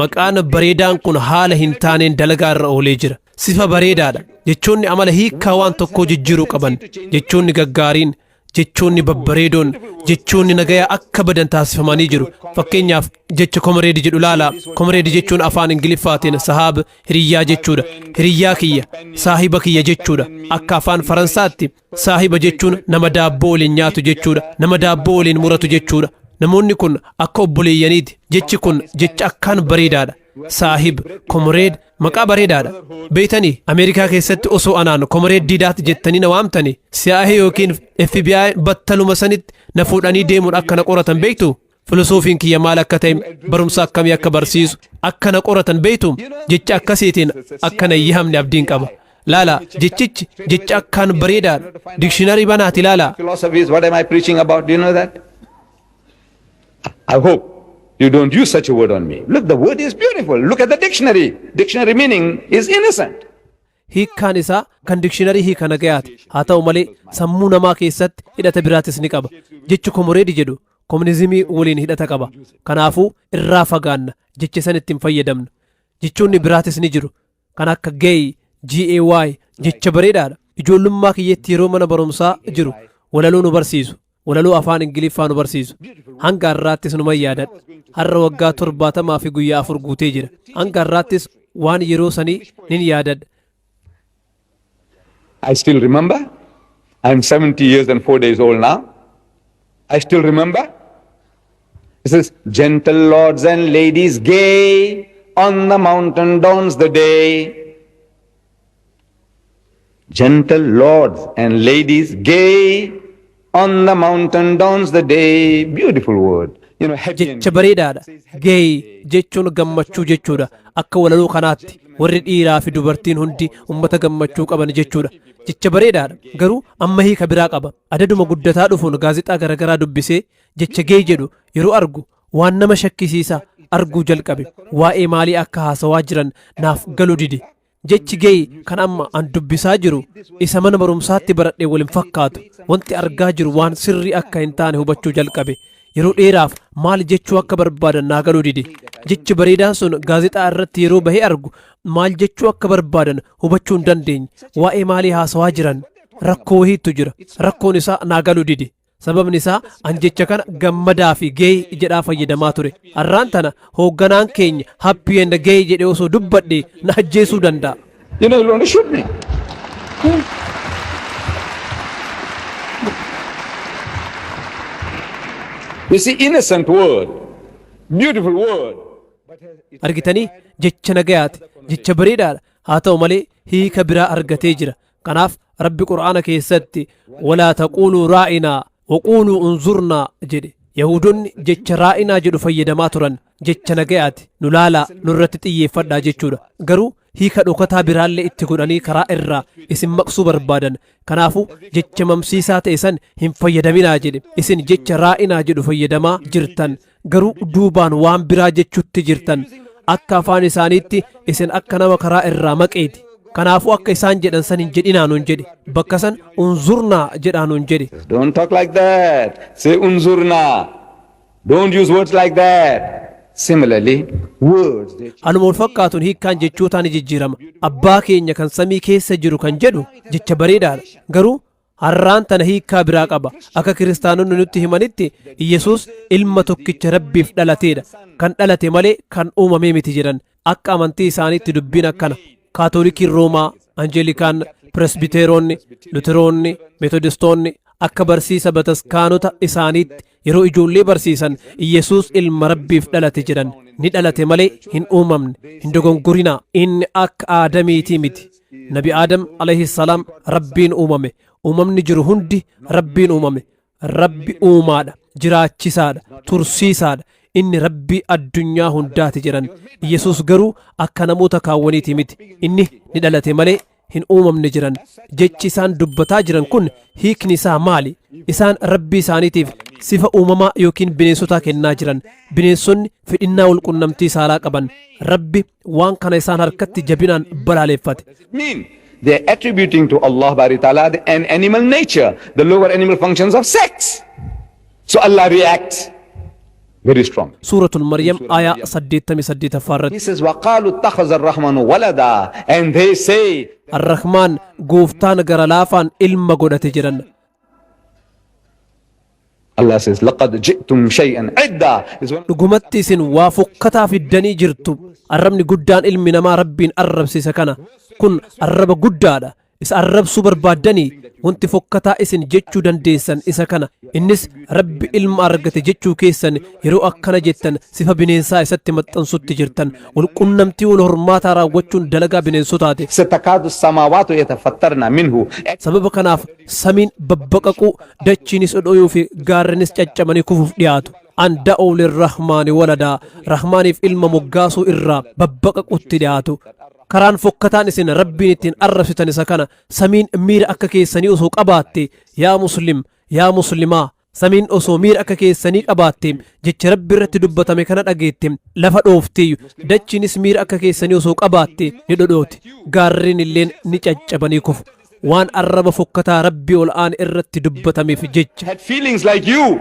maqaan bareedaan kun haala hin taaneen dalagaa irra oolee jira. Sifa bareedaadha. Jechoonni amala hiikkaa waan tokkoo jijjiiruu qaban. Jechoonni gaggaariin, jechoonni babbareedoon, jechoonni nagayaa akka badan taasifamanii jiru. Fakkeenyaaf jecha comrade jedhu laalaa. Comrade jechuun afaan Ingiliffaatiin sahaab, hiriyyaa jechuudha. Hiriyyaa kiyya, saahiba kiyya jechuudha. Akka afaan Faransaatti saahiba jechuun nama daabboo waliin nyaatu jechuudha. Nama daabboo waliin muratu jechuudha. Namoonni kun akka obboleeyyaniiti. Jechi kun jecha akkaan bareedaadha. Saahib, comrade maqaa bareedaadha. Beeytanii, Ameerikaa keessatti osoo anaan Comrade Diidaat jettanii na waamtani, CIA yookiin FBI battaluma sanitti na fuudhanii deemuun akka na qoratan beektu? Filosoofiin kiyya maal akka ta'e, barumsa akkamii akka barsiisu akka na qoratan beektu? Jecha akkasiitiin akka na hin yaamne abdiin qaba. Laala, jechichi jecha akkaan bareedaadha. Dictionary banaati laala. Philosophies, what am I preaching about? Do you know that? I hope you don't use such a word on me. Look, the word is beautiful. Look at the dictionary. Dictionary meaning is innocent. Hiikkaan isaa kan dictionary hiika nagayaati. Haa ta'u malee, sammuu namaa keessatti hidhata biraatis ni qaba. Jechi comrade jedhu komunizimii waliin hidhata qaba. Kanaafuu irraa fagaanna, jecha san ittiin fayyadamnu. Jechoonni biraatis ni jiru. Kan akka gay, GAY, jecha bareedaadha. Ijoollummaa kiyyetti yeroo mana barumsaa jiru walaloo nu barsiisu. Walaloo afaan Ingiliffaa nu barsiisu. Hanga har'aattis numa yaadadha. Har'a waggaa 74 guutee jira. Hanga har'aattis waan yeroo sanii nin yaadadha. I still remember. I'm 70 years and 4 days old now. I still remember. It says, "Gentle lords and ladies gay, on the mountain dawns the day." Gentle lords and ladies gay, on the mountain dawns the day. Beautiful word. Happy and Jecha bareedaadha. Gay jechuun gammachuu jechuudha. Akka walaloo kanaatti warri dhiiraa fi dubartiin hundi ummata gammachuu qaban jechuudha. Jecha bareedaadha. Garuu amma hiika biraa qaba. Adaduma guddataa dhufuun gaazexaa garaagaraa dubbisee jecha gay jedhu yeroo argu waan nama shakkisiisa arguu jalqabe. Waa'ee maalii akka haasawaa jiran naaf galuu dide. Jechi gay kan amma an dubbisaa jiru isa mana barumsaatti baradhe waliin fakkaatu. Wanti argaa jiru waan sirrii akka hin taane hubachuu jalqabe. Yeroo dheeraaf maal jechuu akka barbaadan naa galuu dide. Jechi bareedaan sun gaazexaa irratti yeroo bahee argu maal jechuu akka barbaadan hubachuu hin dandeenye. Waa'ee maalii haasawaa jiran? Rakkoo wahiitu jira. Rakkoon isaa naa galuu dide. Sababni isaa an jecha kana gammadaa fi gay jedhaa fayyadamaa ture. Har'aan tana hoogganaan keenya happy and gay jedhee osoo dubbadhe na ajjeesuu danda'a. He'll want to shoot me. You see, innocent word, beautiful word. Argitanii, jecha nagayaati. Jecha bareedaadha. Haa ta'u malee, hiika biraa argatee jira. Kanaaf Rabbi Qur'aana keessatti "ولا تقولوا راعنا وقولوا انظرنا" jedhe. Yahuudonni jecha raa'inaa jedhu fayyadamaa turan. Jecha nagayaati. Nu laalaa, nurratti xiyyeeffadhaa jechuudha. Garuu hiika dhokataa biraallee itti godhanii karaa irraa isin maqsuu barbaadan. Kanaafuu jecha mamsiisaa ta'e san hin fayyadaminaa jedhe. Isin jecha raa'inaa jedhu fayyadamaa jirtan. Garuu duubaan waan biraa jechutti jirtan. Akka afaan isaaniitti isin akka nama karaa irraa maqeeti. Kanaafuu akka isaan jedhan san hin jedhinaa nuun jedhe. Bakka san unzurnaa jedhaa nuun jedhe. Don't talk like that. Say "unzurna." Don't use words like that. Similarly, words they Haaluma wal fakkaatuun hiikkaan jechootaa ni jijjiirama. Abbaa keenya kan samii keessa jiru kan jedhu jecha bareedaadha. Garuu har'aan tana hiikkaa biraa qaba. Akka kiristaanonni nutti himanitti Iyyasuus ilma tokkicha Rabbiif dhalateedha. Kan dhalate malee kan uumamee miti jedhan. Akka amantii isaaniitti dubbiin akkana. Kaatolikiin Roomaa, Anjeelikaan, Presbiteeronni, Luteroonni, Metodistoonni akka barsiisa bataskaanota isaaniitti yeroo ijoollee barsiisan Iyyasuus ilma Rabbiif dhalate jedhan. Ni dhalate malee hin uumamne. Hin dogongorinaa. Inni akka Aadamiitii miti. Nabi Aadam alayhi salaam Rabbiin uumame. Uumamni jiru hundi Rabbiin uumame. Rabbi uumaadha, jiraachisaadha, tursiisaadha. Inni Rabbii addunyaa hundaati jedhan. Iyyasuus garuu akka namoota kaawwaniiti miti. Inni ni dhalate malee hin uumamne jiran. Jechi isaan dubbataa jiran kun hiikni isaa maali? Isaan Rabbii isaaniitiif sifa uumamaa yookiin bineensotaa kennaa jiran. Bineensonni fedhinnaa walqunnamtii saalaa qaban. Rabbi waan kana isaan harkatti jabinaan balaaleeffate. Mean. They are attributing to Allah Bari Ta'ala the an animal nature, the lower animal functions of sex. So Allah reacts very strong. Suuratul Maryam aayaa 88ffaa irratti. He says, وَقَالُوا اتَّخَذَ الرَّحْمَنُ وَلَدًا. And they say, Arrahmaan gooftaan gara laafaan ilma godhate jedhan. Allah says, لَقَدْ جِئْتُمْ شَيْئًا عِدًّا. It's one Dhugumatti isin waa fokkataa fiddanii jirtu. Arrabni guddaan ilmi namaa Rabbiin arrabsiisa kana. Kun arraba guddaadha. Isa arrabsuu barbaaddanii wanti fokkataa isin jechuu dandeessan isa kana. Innis Rabbi ilma argate jechuu keessan. Yeroo akkana jettan sifa bineensaa isatti maxxansutti jirtan. Walqunnamtii wal hormaataa raawwachuun dalagaa bineensotaati. ستكاد السماوات يتفطرن منه. Sababa kanaaf samiin babbaqaquu, dachiinis dhodhoyuu fi gaarrenis caccabanii kufuuf dhiyaatu. أن دعوا للرحمن ولدا, Rahmaaniif ilma moggaasuu irraa babbaqaqutti dhiyaatu. Karaan fokkataan isin Rabbiin ittiin arrabsitan isa kana. Samiin miira akka keessanii osoo qabaatte, yaa Muslim, yaa Muslimaa, samiin osoo miira akka keessanii qabaatte, jecha Rabbi irratti dubbatame kana dhageette lafa dhoofteeyyu. Dachiinis miira akka keessanii osoo qabaatte ni dhodhooti, gaarreen illeen ni caccabanii kufu, waan arraba fokkataa Rabbii ol aane irratti dubbatameef jecha. Had feelings like you,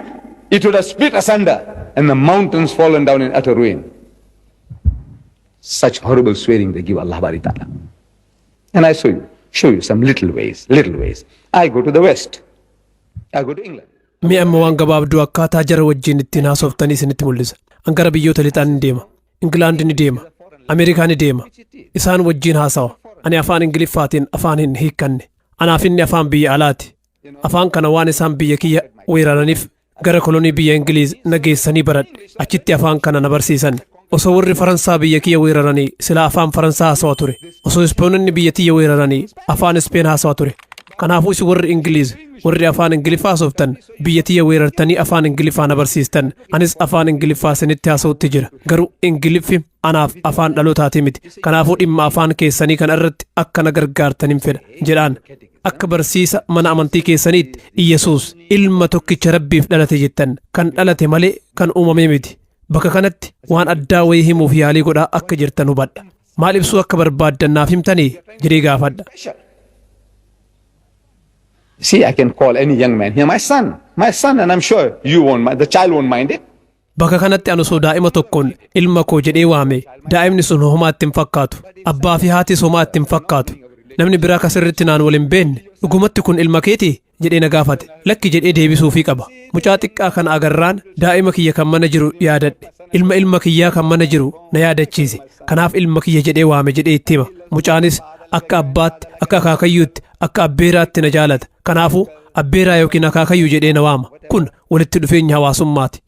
it would have split asunder and the mountains fallen down in utter ruin. Such horrible swearing they give Allah Bari Ta'ala. And I show you some little ways, little ways. I go to the West. I go to England. Mee amma waan gabaabduu akkaataa jara wajjin ittiin haasoftanii isinitti mul'isa. An gara biyyoota lixaa ni deema. Ingilaand ni deema. Ameerikaa ni deema. Isaan wajjin haasawa. Ani afaan Ingiliffaatiin afaan hin hiikkanne. Anaaf inni afaan biyya alaati. Afaan kana waan isaan biyya kiyya weeraraniif gara kolonii biyya Ingiliiz na geessanii baradhe. Achitti afaan kana na barsiisan. Osoo warri Faransaa biyya kiyya weeraranii silaa afaan Faransaa haasawa ture. Osoo Ispeenoonni biyya tiyya weeraranii afaan Ispeen haasawa ture. Kanaafuu isin warri Ingiliiz, warri afaan Ingiliffaa haasoftan, biyya tiyya weerartanii afaan Ingiliffaa na barsiistan. Anis afaan Ingiliffaa isinitti haasa'utti jira. Garuu Ingiliffi anaaf afaan dhalootaati miti. Kanaafuu dhimma afaan keessanii kana irratti akka na gargaartanin fedha jedhaan. Akka barsiisa mana amantii keessaniitti Iyyasuus ilma tokkicha Rabbiif dhalate jettan, kan dhalate malee kan uumame miti. Bakka kanatti waan addaa wayii himuuf yaalii godhaa akka jirtan hubadha. Maal ibsuu akka barbaaddan naaf himtanii jedhee gaafadha. See, I can call any young man here, my son, my son, and I'm sure you won't mind, the child won't mind it. Bakka kanatti ani osoo daa'ima tokkoon ilma koo jedhee waame, daa'imni sun homaa itti hin fakkaatu. Abbaa fi haatis homaa itti hin fakkaatu. Namni biraa kasirritti naan wal hin beekne, "Dhugumatti kun ilma keetii?" jedhee na gaafate. Lakki jedhee deebisuufii qaba. Mucaa xiqqaa kana agarraan daa'ima kiyya kan mana jiru yaadadhe. Ilma ilma kiyyaa kan mana jiru na yaadachiise. Kanaaf ilma kiyya jedhee waame jedhee itti hima. Mucaanis akka abbaatti, akka akaakayyuutti, akka abbeeraatti na jaalata. Kanaafuu abbeeraa yookiin akaakayyuu jedhee na waama. Kun walitti dhufeenya hawaasummaati.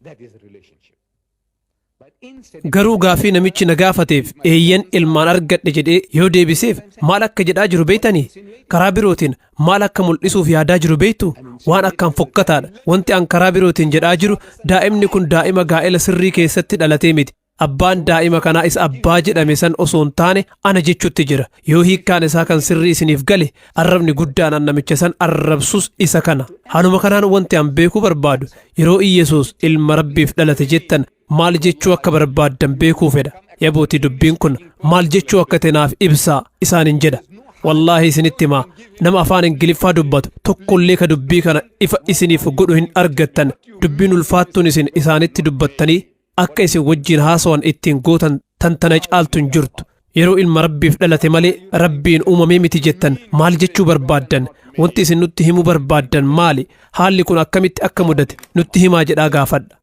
Garuu gaafii namichi na gaafateef eeyyan ilmaan argadhe jedhee yoo deebiseef, maal akka jedhaa jiru beektanii? Karaa birootiin maal akka mul'isuuf yaadaa jiru beektu? Waan akkaan fokkataadha. Wanti an karaa birootiin jedhaa jiru, daa'imni kun daa'ima gaa'ela sirrii keessatti dhalatee miti. Abbaan daa'ima kanaa isa abbaa jedhame san osoo hin taane ana jechuutti jira. Yoo hiikkaan isaa kan sirrii isiniif gale, arrabni guddaan an namicha san arrabsus isa kana. Haaluma kanaan wanti an beekuu barbaadu, yeroo Iyyasuus ilma Rabbiif dhalate jettan maal jechuu akka barbaaddan beekuu fedha. Yabooti, dubbiin kun maal jechuu akka ta'e naaf ibsaa isaanin jedha. Wallaahi isinitti himaa, nama afaan Ingiliffaa dubbatu tokkollee ka dubbii kana ifa isiniif godhu hin argattan. Dubbiin ulfaattuun isin isaanitti dubbattanii akka isin wajjin haasawan ittiin gootan tantana caaltu hin jirtu. Yeroo ilma Rabbiif dhalate malee Rabbiin uumamee miti jettan maal jechuu barbaaddan? Wanti isin nutti himuu barbaaddan maali? Haalli kun akkamitti akka mudate nutti himaa jedhaa gaafadha.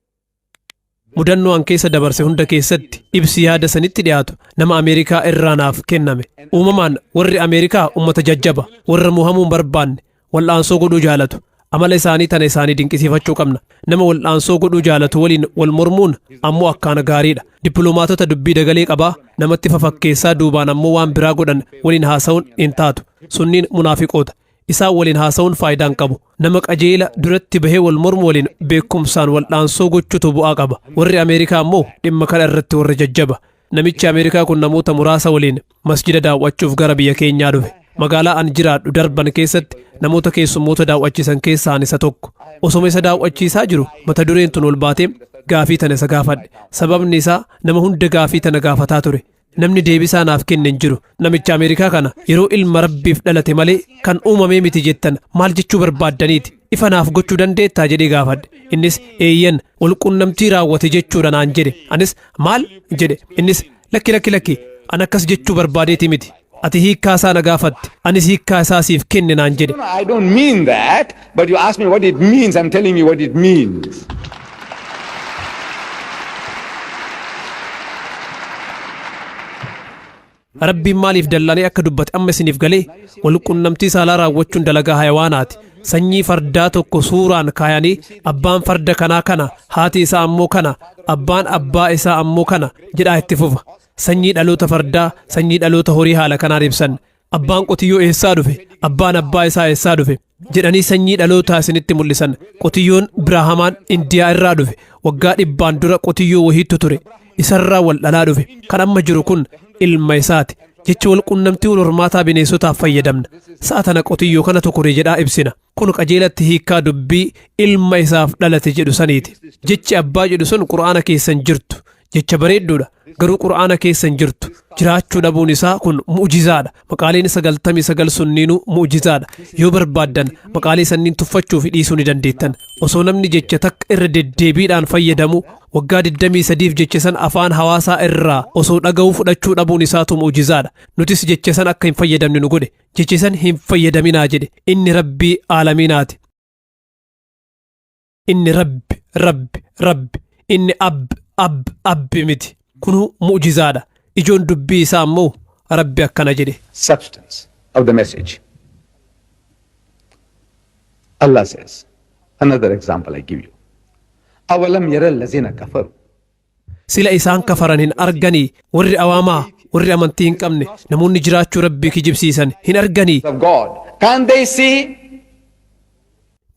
Mudannoo an keessa dabarse hunda keessatti ibsi yaada sanitti dhiyaatu nama Ameerikaa irraa naaf kenname. Uumamaan warri Ameerikaa ummata jajjaba, warra mohamuu hin barbaanne, wal'aansoo godhuu jaalatu. Amala isaanii tana isaanii dinqisiifachuu qabna. Nama wal'aansoo godhuu jaalatu waliin wal mormuun ammoo akkaana gaariidha. Dippiloomaatota dubbii dagalee qabaa namatti fafakkeessaa duubaan ammoo waan biraa godhan waliin haasa'uun hin taatu. Sunniin munaafiqoota. Isaan waliin haasa'uun faayidaa hin qabu. Nama qajeela duratti bahee wal mormu waliin beekumsaan wal'aansoo gochuutu bu'aa qaba. Warri Ameerikaa ammoo dhimma kana irratti warra jajjaba. Namichi Ameerikaa kun namoota muraasa waliin masjida daawwachuuf gara biyya keenyaa dhufe. Magaalaa an jiraadhu Darban keessatti namoota keessummoota daawwachiisan keessaa isa tokko. Osoma isa daawwachiisaa jiru mata dureen tun ol baatee gaafii tana isa gaafadhe. Sababni isaa nama hunda gaafii tana gaafataa ture. Namni deebisaa naaf kenne hin jiru. Namicha Ameerikaa kana, yeroo ilma Rabbiif dhalate malee kan uumamee miti jettan maal jechuu barbaaddaniiti? Ifa naaf gochuu dandeettaa jedhee gaafadhe. Innis eeyyan, walqunnamtii raawwate jechuudha naan jedhe. Anis maal jedhe. Innis lakki, lakki, lakki, an akkas jechuu barbaadeeti miti. Ati hiikkaa isaa na gaafatte. Anis hiikkaa isaa siif kenne naan jedhe. No, I don't mean that, but you ask me what it means, I'm telling you what it means. Rabbiin maaliif dallanee akka dubbate amma isiniif galee? Walqunnamtii saalaa raawwachuun dalagaa hayawaanaati. Sanyii fardaa tokko suuraan kaayanii, abbaan farda kanaa kana, haati isaa ammoo kana, abbaan abbaa isaa ammoo kana jedhaa itti fufa. Sanyii dhaloota fardaa, sanyii dhaloota horii haala kanaan ibsan. Abbaan qotiyyoo eessaa dhufe? Abbaan abbaa isaa eessaa dhufe? Jedhanii sanyii dhalootaa isinitti mul'isan. Qotiyyoon Biraahamaan Indiyaa irraa dhufe. Waggaa 100n dura qotiyyoo wahiitu ture. Isarraa wal dhalaa dhufe. Kan amma jiru kun ilma isaati. Jecha wal qunnamtii wal hormaataa bineensotaaf fayyadamna. Sa'a tana qotiyyoo kana tokoree jedhaa ibsina. Kun qajeelatti hiikkaa dubbii ilma isaaf dhalate jedhu saniiti. Jechi abbaa jedhu sun Qur'aana keessa hin jirtu. Jecha bareedduudha. Garuu Qur'aana keessa hin jirtu. Jiraachuu dhabuun isaa kun mu'jizaadha. Maqaaleen 99 sunniinuu mu'jizaadha. Yoo barbaaddan maqaalee sanniin tuffachuu fi dhiisuu ni dandeettan. Osoo namni jecha takka irra deddeebiidhaan fayyadamu waggaa 23f jecha san afaan hawaasaa irraa osoo dhaga'uu fudhachuu dhabuun isaatu mu'jizaadha. Nutis jecha san akka hin fayyadamne nu godhe. Jecha san hin fayyadaminaa jedhe. Inni Rabbii aalamiinaati. Inni Rabbi, Rabbi, Rabbi. Inni Ab, Ab, Abbi miti. Kunuu mu'jizaadha. Ijoon dubbii isaa ammoo Rabbi akkana jedhe. Substance of the message. Allah says, another example I give you. أولم يرى الذين كفروا Sila isaan kafaran hin arganii? Warri awaamaa, warri amantii hin qabne, namoonni jiraachuu Rabbii kijibsiisan hin arganii? Of God. Can they see?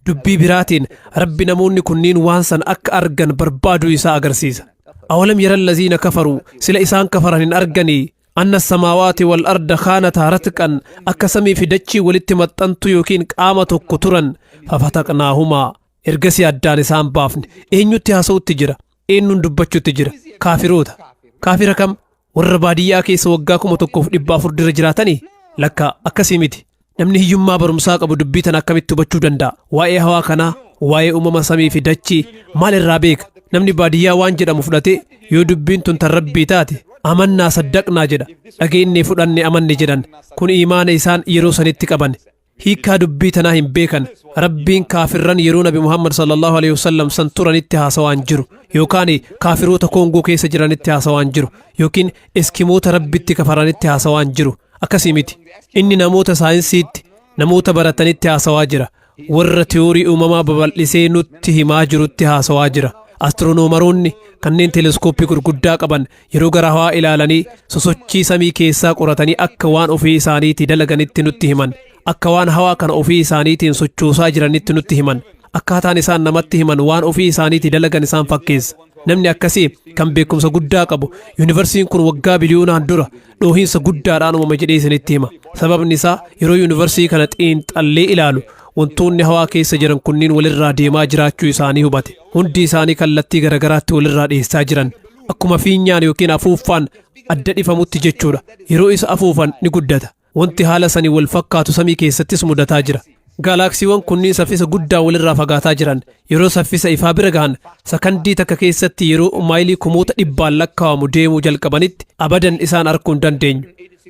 Dubbii biraatiin Rabbi namoonni kunniin waan san akka argan barbaaduu isaa agarsiisa. أولم ير الذين كفروا, sila isaan kafaran hin arganii, أن السماوات والأرض كانتا رتقا, akka samii fi dachii walitti maxxantu yookiin qaama tokko turan, ففتقناهما, ergasii addaan isaan baafne. Eenyutti haasa'utti jira? Eenyuun dubbachuutti jira? Kaafiroota. Kaafira kam? Warra baadiyyaa keessa waggaa 1400 dura jiraatanii? Lakka, akkasii miti. Namni hiyyummaa barumsaa qabu dubbii tana akkamitti hubachuu danda'a? Waa'ee hawaa kanaa, waa'ee uumama samii fi dachii maal irraa beeka? Namni baadiyyaa waan jedhamu fudhatee, yoo dubbiin tun tan Rabbii taate آمنا صدقنا jedha. Dhageenyee fudhanne, amanne jedhan. Kun imaana isaan yeroo sanitti qaban. Hiikkaa dubbii tanaa hin beekan. Rabbiin kaafirran yeroo Nabi Muhammad صلى الله عليه وسلم san turanitti haasawaan jiru, yookaan kaafiroota Koongoo keessa jiranitti haasawaan jiru, yookiin Eskimoota Rabbitti kafaranitti haasawaan jiru. Akkasii miti. Inni namoota saayinsiitti, namoota baratanitti haasawaa jira. Warra tiyoorii uumamaa babal'isee nutti himaa jirutti haasawaa jira. Astiroonomaroonni kanneen teleeskooppii gurguddaa qaban yeroo gara hawaa ilaalanii sosochii samii keessaa qoratanii akka waan ofii isaaniitii dalaganitti nutti himan. Akka waan hawaa kana ofii isaaniitiin sochoosaa jiranitti nutti himan. Akkaataan isaan namatti himan waan ofii isaaniitii dalagan isaan fakkeessa. Namni akkasii kan beekumsa guddaa qabu yuunivarsiin kun waggaa biliyoonaan dura dhoohinsa guddaadhaan uumame jedhee isinitti hima. Sababni isaa yeroo yuunivarsii kana xiinxallee ilaalu wantoonni hawaa keessa jiran kunniin walirraa deemaa jiraachuu isaanii hubate. Hundi isaanii kallattii garagaraatti walirraa dhiyeessaa jiran. Akkuma fiinyaan yookiin afuuffaan adda dhifamutti jechuudha. Yeroo isa afuufan ni guddata. Wanti haala sanii wal fakkaatu samii keessattis mudataa jira. Gaalaaksiiwwan kunniin saffisa guddaa walirraa fagaataa jiran. Yeroo saffisa ifaa bira gahan, sakandii takka keessatti yeroo maayilii kumoota dhibbaan lakkaa'amu deemuu jalqabanitti, abadan isaan arguu hin dandeenyu.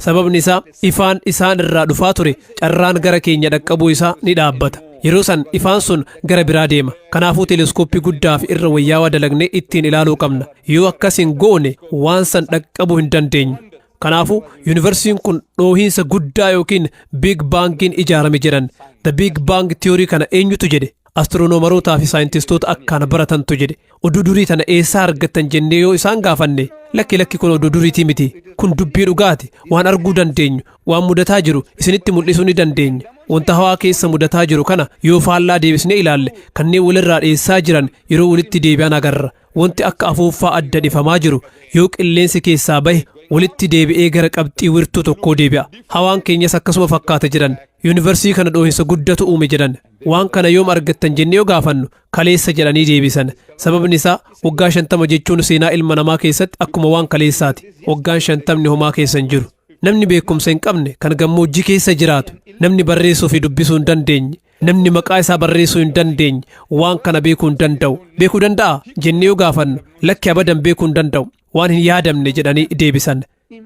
Sababni isaa ifaan isaan irraa dhufaa ture carraan gara keenya dhaqqabuu isaa ni dhaabbata. Yeroo san ifaan sun gara biraa deema. Kanaafuu teleeskooppii guddaa fi irra wayyaawaa dalagnee ittiin ilaaluu qabna. Yoo akkas hin goone waan san dhaqqabuu hin dandeenyu. Kanaafuu yuunivarsiin kun dhoohiinsa guddaa yookiin Big Bangiin ijaarame jedhan. The Big Bang Theory kana eenyutu jedhe? Astiroonomarootaa fi saayintistoota akkaan baratantu jedhe. Oduu durii tana eessaa argattan jennee yoo isaan gaafanne, lakki, lakki, kun oduu duriitii miti. Kun dubbii dhugaati. Waan arguu dandeenyu, waan mudataa jiru isinitti mul'isuu ni dandeenya. Wanta hawaa keessa mudataa jiru kana yoo faallaa deebisnee ilaalle, kanneen walirraa dhiyeessaa jiran yeroo walitti deebi'an agarra. Wanti akka afuuffaa adda dhifamaa jiru yoo qilleensi keessaa bahe walitti deebi'ee gara qabxii wirtuu tokkoo deebi'a. Hawaan keenyas akkasuma fakkaata jedhan. Yuunivarsii kana dhoohinsa guddatu uume jedhan. Waan kana yoom argattan jennee yoo gaafannu, kaleessa jedhanii deebisan. Sababni isaa waggaa 50 jechuun seenaa ilma namaa keessatti akkuma waan kaleessaati. Waggaan 50 homaa keessa hin jiru. Namni beekumsa hin qabne kan gammoojjii keessa jiraatu, namni barreessuu fi dubbisuu hin dandeenye, namni maqaa isaa barreessuu hin dandeenye waan kana beekuu hin danda'u. Beekuu danda'a jennee yoo gaafannu, lakki, abadan beekuu hin danda'u. Waan hin yaadamne jedhanii deebisan.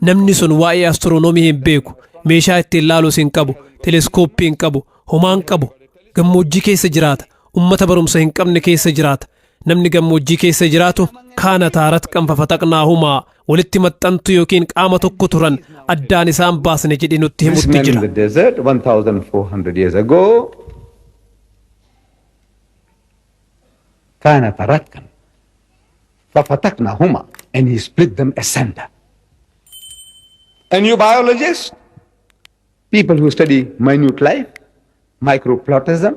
Namni sun waa'ee astiroonoomii hin beeku. Meeshaa ittiin laalus hin qabu. Teleskooppii hin qabu. Homaa hin qabu. Gammoojjii keessa jiraata. Ummata barumsa hin qabne keessa jiraata. Namni gammoojjii keessa jiraatu كانتا رتقا ففتقناهما, walitti maxxantu yookiin qaama tokko turan, addaan isaan baasne jedhe nutti This himutti man in jira. the desert 1400 years ago, كانتا رتقا ففتقناهما, and he split them asunder. And you biologists, people who study minute life, microplatism,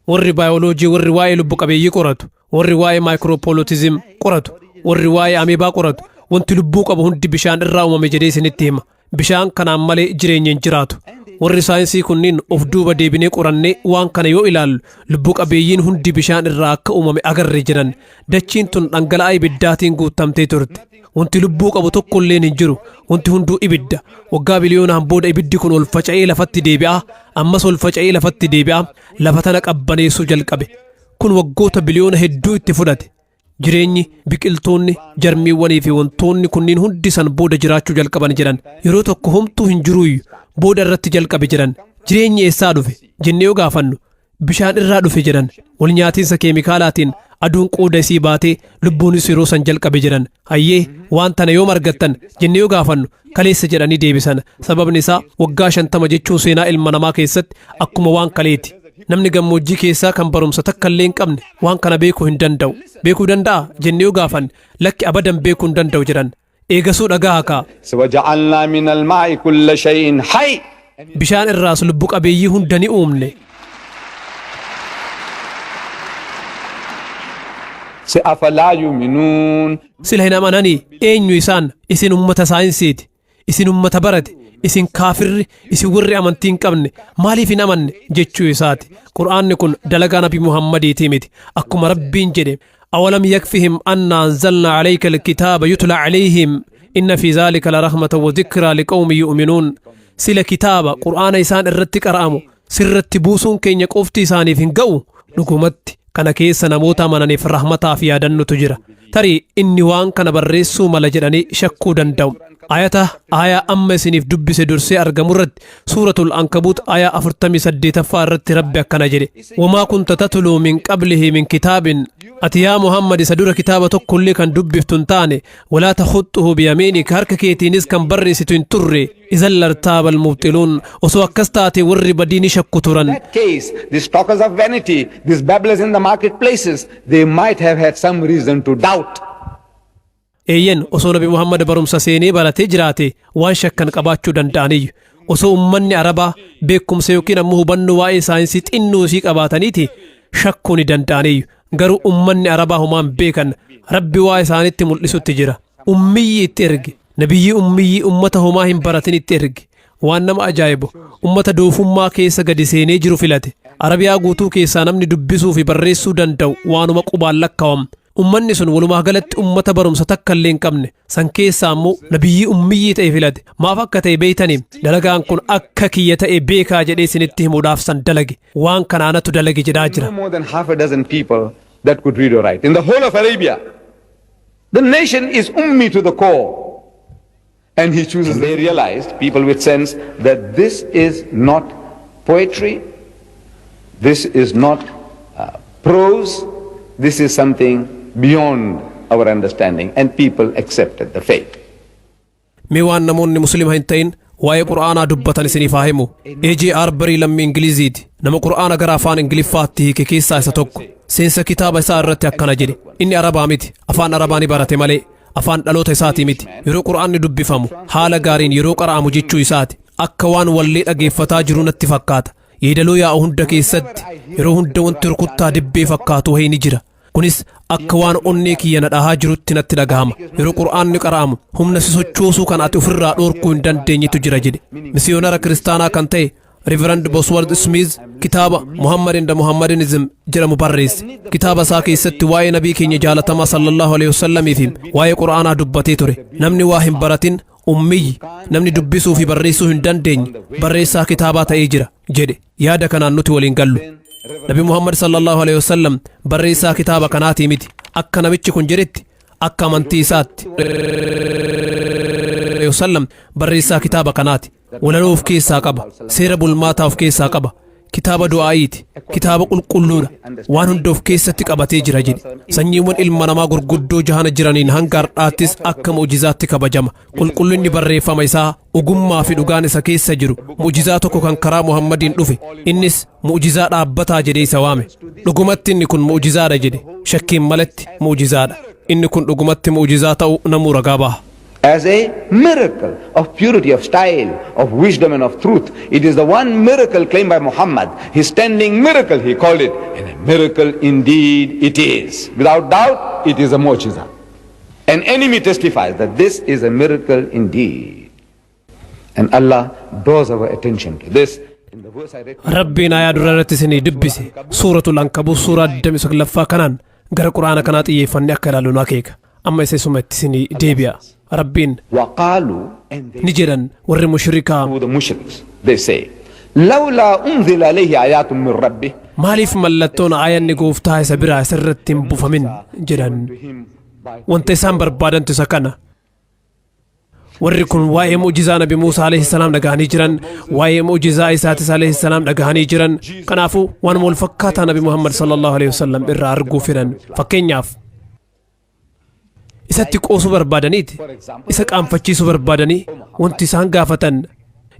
Warri baayoloojii, warri waa'ee lubbu qabeeyyii qoratu, warri waa'ee microplasm qoratu, warri waa'ee ameebaa qoratu, wanti lubbuu qabu hundi bishaan irraa uumame jedhee isinitti hima. Bishaan kanaan malee jireenya hin jiraatu. Warri saayinsii kunniin of duuba deebinee qorannee waan kana yoo ilaallu lubbu qabeeyyiin hundi bishaan irraa akka uumame agarre jedhan. Dachiin tun dhangala'aa ibiddaatiin guutamtee turte. Wanti lubbuu qabu tokko illeen hin jiru. Wanti hunduu ibidda. Waggaa biliyoonaan booda ibiddi kun ol faca'ee lafatti deebi'a. Ammas ol faca'ee lafatti deebi'a. Lafa tana qabbaneessuu jalqabe. Kun waggoota biliyoona hedduu itti fudhate. Jireenyi, biqiltoonni, jarmiiwwanii fi wantoonni kunniin hundi san booda jiraachuu jalqaban jedhan. Yeroo tokko homtuu hin jiruuyyu booda irratti jalqabe jedhan. Jireenyi eessaa dhufe jennee yoo gaafannu bishaan irraa dhufe jedhan. Wal nyaatiinsa keemikaalaatiin aduun qooda isii baatee lubbuunis yeroo san jalqabe jedhan. Hayyee, waan tana yoom argattan jennee yoo gaafannu kaleessa jedhanii deebisan. Sababni isaa waggaa 50 jechuun seenaa ilma namaa keessatti akkuma waan kaleeti. Namni gammoojjii keessaa kan barumsa takka illee hin qabne waan kana beekuu hin danda'u. Beekuu danda'a jennee yoo gaafanne lakki, abadan beekuu hin danda'u jedhan. Eegasuu dhagaa kaa. وجعلنا من الماء كل شيء حي. Bishaan irraas lubbu qabeeyyii hunda ni uumne. أفلا يؤمنون؟ Sila hin amananii? Eenyu isaan? Isin ummata saayinsiiti. Isin ummata barate. Isin kaafirri, isin warri amantii hin qabne maaliif hin amanne jechuu isaati. Qur'aanni kun dalagaa Nabi Muhammadiitii miti. Akkuma Rabbiin jedhe: أولم يكفهم أنا أنزلنا عليك الكتاب يتلى عليهم إن في ذلك لرحمة وذكرى لقوم يؤمنون. Sila kitaaba Qur'aana isaan irratti qara'amu sirratti buusuun keenya qofti isaaniif hin ga'u? Dhugumatti kana keessa namoota amananiif rahmataa fi yaadannutu jira. Tarii inni waan kana barreessuu mala jedhanii shakkuu danda'u. Ayata aayaa amma isiniif dubbise dursee argamu irratti, Suuratul Ankabuut aayaa 48ffaa irratti Rabbi akkana jedhe: وما كنت تتلو من قبله من كتاب. Ati yaa Muhammad isa dura kitaaba tokkollee kan dubbiftu hin taane. ولا تخطه بيمينك. Harka keetiinis kan barreessitu hin turre. إذا لارتاب المبطلون. Osoo akkas taate warri badii ni shakku turan. That case, these talkers of vanity, these babblers in the marketplaces, they might have had some reason to doubt. Eeyyen, osoo Nabi Muhammad barumsa seenee baratee jiraate waan shakkan qabaachuu danda'aniyyu. Osoo ummanni Arabaa beekumsa yookiin ammoo hubannoo waa'ee saayinsii xinnoo isii qabaataniiti shakkuu ni danda'aniyyu. Garuu ummanni Arabaa homaan beekan. Rabbi waa isaanitti mul'isutti jira. Ummiyyi itti erge. Nabiyyi ummiyyii ummata homaa hin baratin itti erge. Waan nama ajaa'ibu, ummata doofummaa keessa gadi seenee jiru filate. Arabiyaa guutuu keessaa namni dubbisuu fi barreessuu danda'u waanuma qubaan lakkaawam. Ummanni sun walumaa galatti ummata barumsa takka illee hin qabne. San keessaa ammoo nabiyyii ummiyyii ta'e filate. Maaf akka ta'e beeytanii? Dalagaan kun akka kiyya ta'e beekaa jedhee isinitti himuudhaaf san dalage. Waan kanaanatu dalage jedhaa jira. No more than half a dozen people that could read or write. In the whole of Arabia, the nation is ummi to the core. And he chooses, they realized, people with sense, that this is not poetry, this is not prose, this is something beyond our understanding. And people accepted the faith. Mee waan namoonni Muslima hin ta'in waa'ee Qur'aanaa dubbatan isiniif haa himu. A.J. Arbarii lammii Ingiliziiti. Nama Qur'aana gara afaan Ingiliffaatti hiike keessaa isa tokko. Seensa kitaaba isaa irratti akkana jedhe. Inni Arabaa miti. Afaan Arabaa ni barate malee afaan dhaloota isaatii miti. Yeroo Qur'aanni dubbifamu, haala gaariin yeroo qara'amu jechuu isaati, akka waan wallee dhageeffataa jiru natti fakkaata. Yeedaloo yaa'u hunda keessatti yeroo hunda wanti rukuttaa dibbee fakkaatu wayii ni jira. Kunis akka waan onnee kiyya na dhahaa jirutti natti dhagahama. Yeroo Qur'aanni qara'amu humna si sochoosuu kan ati ofirraa dhoorkuu hin dandeenyetu jira jedhe. Misiyoonara kiristaanaa kan ta'e Reverend Bosworth Smith kitaaba Muhammad and Muhammadanism jedhamu barreesse. Kitaaba isaa keessatti waa'ee nabii keenya jaalatamaa sallallahu alaihi wasallamii fi waa'ee Qur'aanaa dubbatee ture. Namni waa hin baratin, ummiyyi, namni dubbisuu fi barreessuu hin dandeenye barreessaa kitaabaa ta'ee jira jedhe. Yaada kanaan nuti waliin gallu. Nabi Muhammad sallallahu alaihi wasallam barreessaa kitaaba kanaatii miti. Akka namichi kun jedhetti, akka amantii isaatti wasallam barreessaa kitaaba kanaati. Walaloo of keessaa qaba. Seera bulmaataa of keessaa qaba. Kitaaba du'aa'iiti. Kitaaba qulqulluudha. Waan hunda of keessatti qabatee jira jedhe. Sanyiiwwan ilma namaa gurguddoo jahana jiraniin hanga har'aattis akka mu'jizaatti kabajama. Qulqullinni barreeffama isaa, ogummaa fi dhugaan isa keessa jiru mu'jizaa tokko kan karaa Muhammadiin dhufe, innis mu'jizaa dhaabbataa jedhee isa waame. Dhugumatti inni kun mu'jizaadha jedhe. Shakkiin malatti mu'jizaadha. Inni kun dhugumatti mu'jizaa ta'uu namuu ragaa baha. As a miracle of purity of style, of wisdom and of truth. It is the one miracle claimed by Muhammad. His standing miracle, he called it. And a miracle indeed it is. Without doubt, it is a mu'jiza. An enemy testifies that this is a miracle indeed. And Allah draws our attention to this in the verse I read. Rabbiin aayaa dura irratti isinii dubbise, Suuratul Ankabuut suuraa 29ffaa kanaan gara Quraana kanaa xiyyeeffannee akka ilaallu nu akeeka. Amma isa isuma itti isinii deebi'a. Rabbiin وقالوا and they ni jedhan warri mushrikaa, the mushriks, they say, لولا أنزل عليه آيات من ربه. Maaliif mallattoon aayanni gooftaa isa biraa isa irratti hin buufamin jedhan. Wanta isaan barbaadantu isa kana. Warri kun waa'ee mu'jizaa Nabi Muusaa alayhi salaam dhagahanii jiran, waa'ee mu'jizaa Isaatis alayhi salaam dhagahanii jiran. Kanaafuu waan wal fakkaataa Nabi Muhammad sallallahu alayhi wasallam irraa arguu fedhan. Fakkeenyaaf, isatti qoosuu barbaadaniiti, isa qaanfachiisuu barbaadanii wanti isaan gaafatan,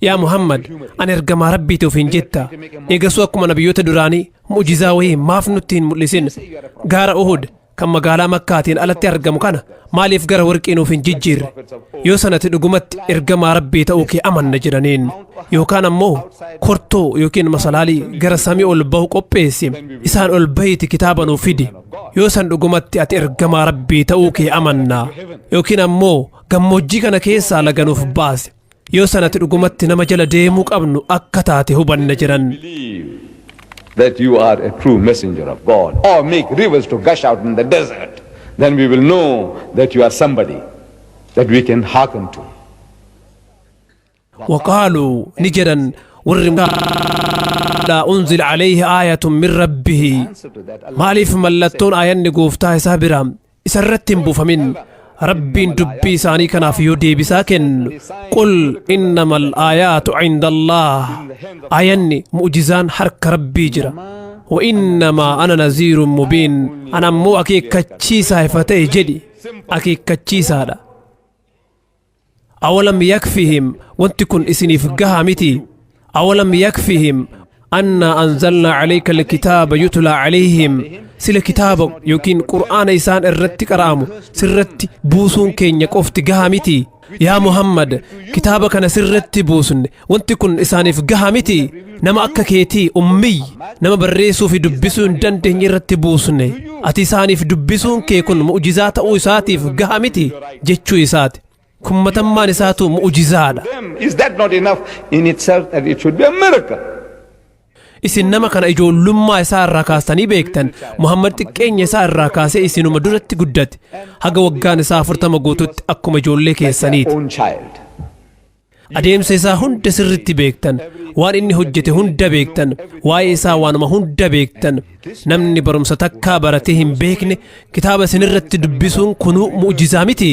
"Yaa Muhammad, ani ergamaa Rabbiiti ofiin jetta. Eegasuu akkuma nabiyyoota duraanii mu'jizaa wayii maaf nutti hin mul'isin? Gaara Uhud kan magaalaa Makkaatiin alatti argamu kana maaliif gara warqii nuuf hin jijjiirre? Yoo sanatti dhugumatti ergamaa Rabbii ta'uu kee amanna," jedhaniin. Yookaan ammoo, "Kortoo yookiin masalaalii gara samii ol bahu qopheessi, isaan ol bahiiti kitaaba nuuf fidi. Yoo san dhugumatti ati ergamaa Rabbii ta'uu kee amanna." Yookiin ammoo, "Gammoojjii kana keessaa laga nuuf baase. Yoo sanatti dhugumatti nama jala deemuu qabnu akka taate hubanna," jedhan. Believe that you are a true messenger of God, or make rivers to gush out in the desert, then we will know that you are somebody that we can hearken to. وقالوا ni jedhan warri لولا أنزل عليه آية من ربه. Answer to that, Allah Maaliif mallattoon aayanni gooftaa isaa biraa isa irratti hin buufamin? Rabbiin dubbii isaanii kanaaf yoo deebisaa kennu, قل إنما الآيات عند الله, aayanni mu'jizaan harka Rabbii jira, وإنما أنا نذير مبين, ana ammoo akeekkachiisaa ifa ta'e jedhi, akeekkachiisaadha. أولم يكفهم, wanti kun isiniif gahaa miti? أولم يكفهم أنا أنزلنا عليك الكتاب يتلى عليهم. Sila kitaaba yookiin Qur'aana isaan irratti qara'amu sirratti buusuun keenya qofti gahaa miti? Yaa Muhammad, kitaaba kana sirratti buusne, wanti kun isaaniif gahaa miti? Nama akka keetii ummiyy, nama barreessuu fi dubbisuu hin dandeenye irratti buusne, ati isaaniif dubbisuun kee kun mu'jizaa ta'uu isaatiif gahaa miti jechuu isaati. Kun matammaan isaatu mu'jizaadha. Them, is that not enough in itself that it should be a miracle? Isin nama kana ijoollummaa isaa irraa kaastanii beektan. Muhammad xiqqeenya isaa irraa kaasee isinuma duratti guddate. Haga waggaan isaa 40 guututti akkuma ijoollee keessaniiti. Own child. Adeemsa isaa hunda sirritti beektan, waan inni hojjete hunda beektan, waa'ee isaa waanuma hunda beektan. Namni barumsa takkaa baratee hin beekne kitaaba isinirratti dubbisuun kunuu mu'jizaa miti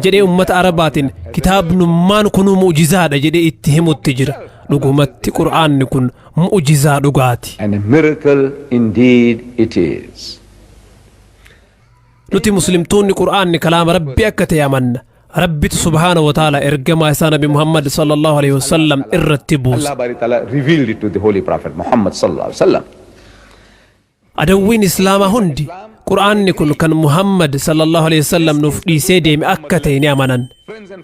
jedhee ummata Arabaatiin kitaabnummaan kunuu mu'jizaadha jedhee itti himutti jira. Dhugumatti Qur'aanni kun mu'jizaa dhugaati. And a miracle indeed it is. Nuti Muslimtoonni Qur'aanni kalaama Rabbii akka ta'e amanna. Rabbitu subhaana wa ta'ala ergamaa isaa Nabi Muhammad sallallahu alaihi wasallam irratti buuse. Allah Bari Ta'ala revealed it to the Holy Prophet Muhammad sallallahu alaihi wasallam. Adawwiin Islaamaa hundi Qur'aanni kun kan Muhammad sallallahu alaihi wasallam nuuf dhiisee deeme akka ta'e ni amanan.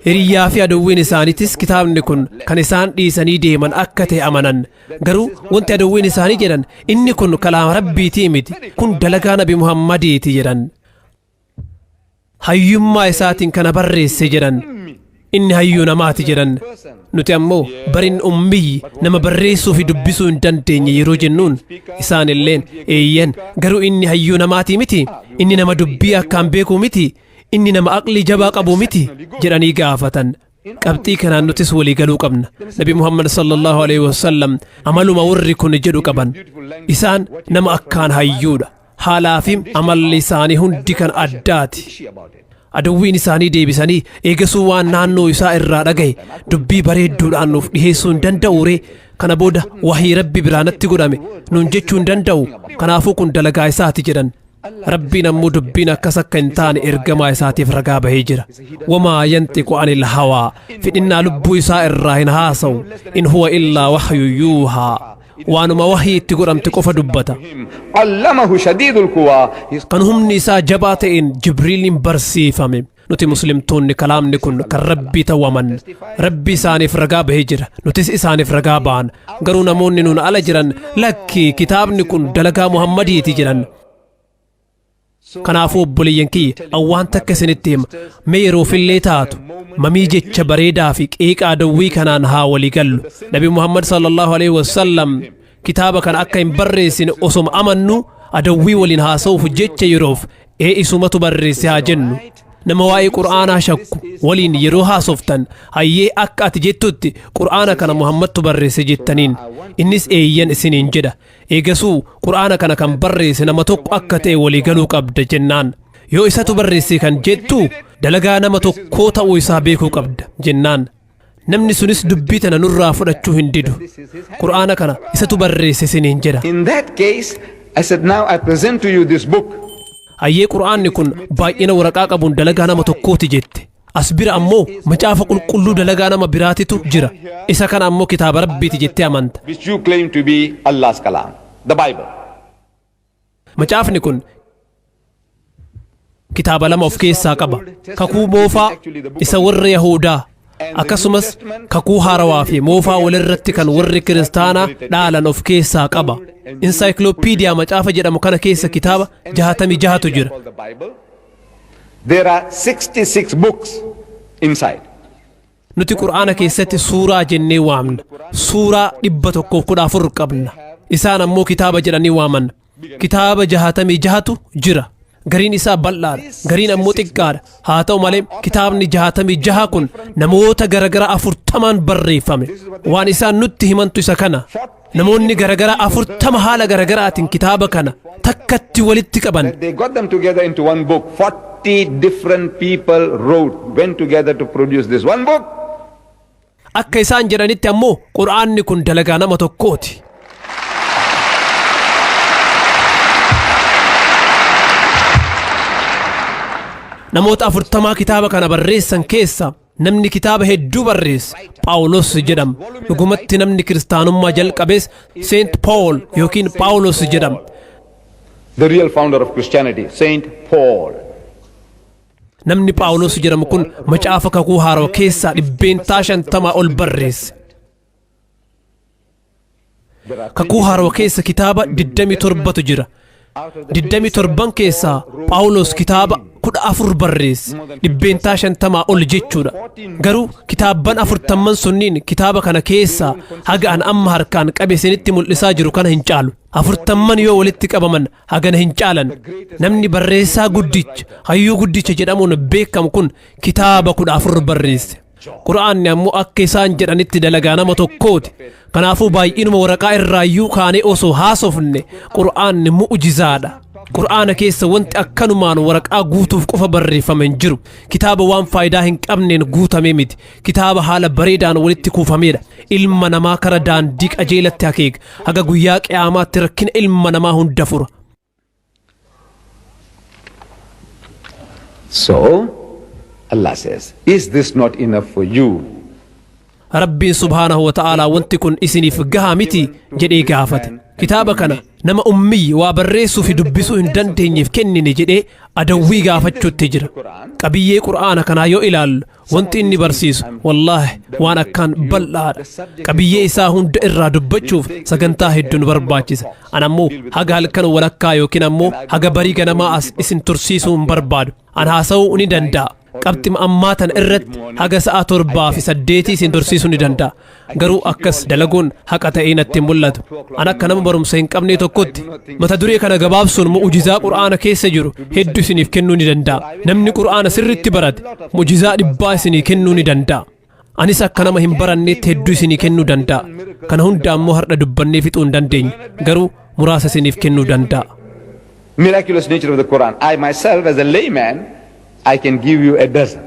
Hiriyyaa fi adawwiin isaaniitis kitaabni kun kan isaan dhiisanii deeman akka ta'e amanan. Garuu wanti adawwiin isaanii jedhan, "Inni kun kalaama Rabbiitii miti, kun dalagaa Nabi Muhammadiiti," jedhan. Hayyummaa isaatiin kana barreesse jedhan. Inni hayyuu namaati jedhan. Nuti ammoo barin ummiyyi, nama barreessuu fi dubbisuu hin dandeenye yeroo jennuun, isaan illeen, "Eeyyan, garuu inni hayyuu namaatii miti? Inni nama dubbii akkaan beekuu miti? Inni nama aqlii jabaa qabu miti?" jedhanii gaafatan. Qabxii kanaan nutis walii galuu qabna. Nabi Muhammad sallallahu alaihi wasallam amaluma warri kun jedhu qaban. Isaan nama akkaan hayyuudha. Haalaa fi amalli isaanii hundi kan addaati. Adawwiin isaanii deebisanii, "Eegasuu waan naannoo isaa irraa dhagaye dubbii bareedduudhaan nuuf dhiheessuu hin danda'u ree? Kana booda wahii Rabbi biraa natti godhame nuun jechuu hin danda'u? Kanaafuu kun dalagaa isaati," jedhan. Rabbiin ammoo dubbiin akkas akka hin taane ergamaa isaatiif ragaa bahee jira. وما ينطق عن الهوى, fedhinnaa lubbuu isaa irraa hin haasa'u. إن هو إلا وحي يوحى, waanuma wahii itti godhamte qofa dubbata. علمه شديد القوى. He's kan humni isaa jabaa ta'een Jibriiliin barsiifame. Nuti Muslimtoonni kalaamni kun kan Rabbii ta'uu amanna. Rabbi isaaniif ragaa bahee jira, nutis isaaniif ragaa ba'an. Garuu namoonni nuun ala jiran, "Lakki, kitaabni kun dalagaa Muhammadiiti," jedhan. Kanaafuu obboleeyyan kiyya, an waan takka isinitti hima. Mee yeroofillee taatu mamii jecha bareedaa fi qeeqa adawwii kanaan haa walii gallu. Nabi Muhammad sallallahu alaihi wasallam kitaaba kana akka hin barreessine osoma amannu, adawwii waliin haasa'uuf jecha yeroof ee isumatu barreesse haa jennu. Nama waa'ee Qur'aanaa shakku waliin yeroo haasoftan, "Hayyee, akka ati jettutti Qur'aana kana Muhammadtu barreesse," jettaniin, innis "Eeyyan" isiniin jedha. Eegasuu Qur'aana kana kan barreesse nama tokko akka ta'e walii galuu qabda jennaan, "Yoo isatu barreesse kan jettu, dalagaa nama tokkoo ta'uu isaa beekuu qabda," jennaan. Namni sunis dubbii tana nurraa fudhachuu hin didu. "Qur'aana kana isatu barreesse," isiniin jedha. In that case, I said, now I present to you this book. Hayyee, Qur'aanni kun baay'ina waraqaa qabuun dalagaa nama tokkooti jette. As bira ammoo Macaafa Qulqulluu dalagaa nama biraatitu jira. Isa kana ammoo kitaaba Rabbiiti jettee amanta. Which you claim to be Allah's kalam, the Bible. Macaafni kun kitaaba lama of keessaa qaba. Kakuu Moofaa isa warra Yahudaa, akkasumas Kakuu Haarawaa fi Moofaa walirratti kan warri Kiristaanaa dhaalan of keessaa qaba. Insaayikloopiidiyaa macaafa jedhamu kana keessa kitaaba 66tu jira. The Bible. There are 66 books inside. Nuti Qur'aana keessatti suuraa jennee waamna. Suuraa 114 qabna. Isaan ammoo kitaaba jedhanii waaman. Kitaaba 66tu jira. Gariin isaa bal'aadha, gariin ammoo xiqqaadha. Haa ta'u malee kitaabni 66 kun namoota garagara 40n barreeffame. Waan isaan nutti himantu isa kana. Namoonni garagara 40 haala garagaraatiin kitaaba kana takkatti walitti qaban. They got them together into one book. 40 different people wrote, went together to produce this one book. Akka isaan jedhanitti ammoo Qur'aanni kun dalagaa nama tokkooti. Namoota 40 kitaaba kana barreessan keessa namni kitaaba hedduu barreesse Phaawulos jedhama. Dhugumatti namni Kiristaanummaa jalqabees Saint Paul yookiin Phaawulos jedhama. The real founder of Christianity, Saint Paul. Namni Phaawulos jedhamu kun Macaafa Kakuu Haarawa keessaa 50% ol barreesse. Kakuu Haarawa keessa kitaaba 27tu jira. 27 keessaa Phaawulos kitaaba 14 barreesse. 50% ol jechuudha. Garuu kitaabban 40n sunniin kitaaba kana keessaa haga an amma harkaan qabe isinitti mul'isaa jiru kana hin caalu. 40n yoo walitti qabaman hagana hin caalan. Namni barreessaa guddicha, hayyuu guddicha jedhamuun beekamu kun kitaaba 14 barreesse. Qura'aanni ammoo akka isaan jedhanitti dalagaa nama tokkooti. Kanaafuu baay'inuma waraqaa irraayyuu kaanee osoo haasofne, Qura'aanni mu'jizaadha. Qur'aana keessa wanti akkanumaan waraqaa guutuuf qofa barreeffame hin jiru. Kitaaba waan faayidaa hin qabneen guutame miti. Kitaaba haala bareedaan walitti kuufameedha. Ilma namaa kara daandii qajeelatti akeeka. Haga guyyaa Qiyaamaatti rakkina ilma namaa hunda fura. So, Allah says, "Is this not enough for you?" Rabbiin subhaanahu wa ta'aalaa, "Wanti kun isiniif gahaa miti?" jedhee gaafate. Kitaaba kana nama ummiyyi waa barreessuu fi dubbisuu hin dandeenyeef kennine jedhee adawwii gaafachuutti jira. Qabiyyee Qur'aana kanaa yoo ilaallu, wanti inni barsiisu wallaahi waan akkaan bal'aadha. Qabiyyee isaa hunda irraa dubbachuuf sagantaa hedduu nu barbaachisa. An ammoo haga halkan walakkaa yookiin ammoo haga barii ganamaa as isin tursiisuu hin barbaadu. An haasa'uu ni danda'a. Qabxima ammaa tana irratti haga sa'a 7 fi 8 isin tursiisuu ni danda'a. Garuu akkas dalaguun haqa ta'ee natti hin mul'atu. An akka nama barumsa hin qabnee tokkotti mata duree kana gabaabsuun mu'ujizaa Qur'aana keessa jiru hedduu isiniif kennuu ni danda'a. Namni Qur'aana sirritti barate mu'ujizaa dhibbaa isinii kennuu ni danda'a. Anis akka nama hin baranneetti hedduu isinii kennuu danda'a. Kana hunda ammoo har'a dubbannee fixuu hin dandeenyu. Garuu muraasa isiniif kennuu danda'a. Miraculous nature of the Quran. I myself, as a layman, I can give you a dozen,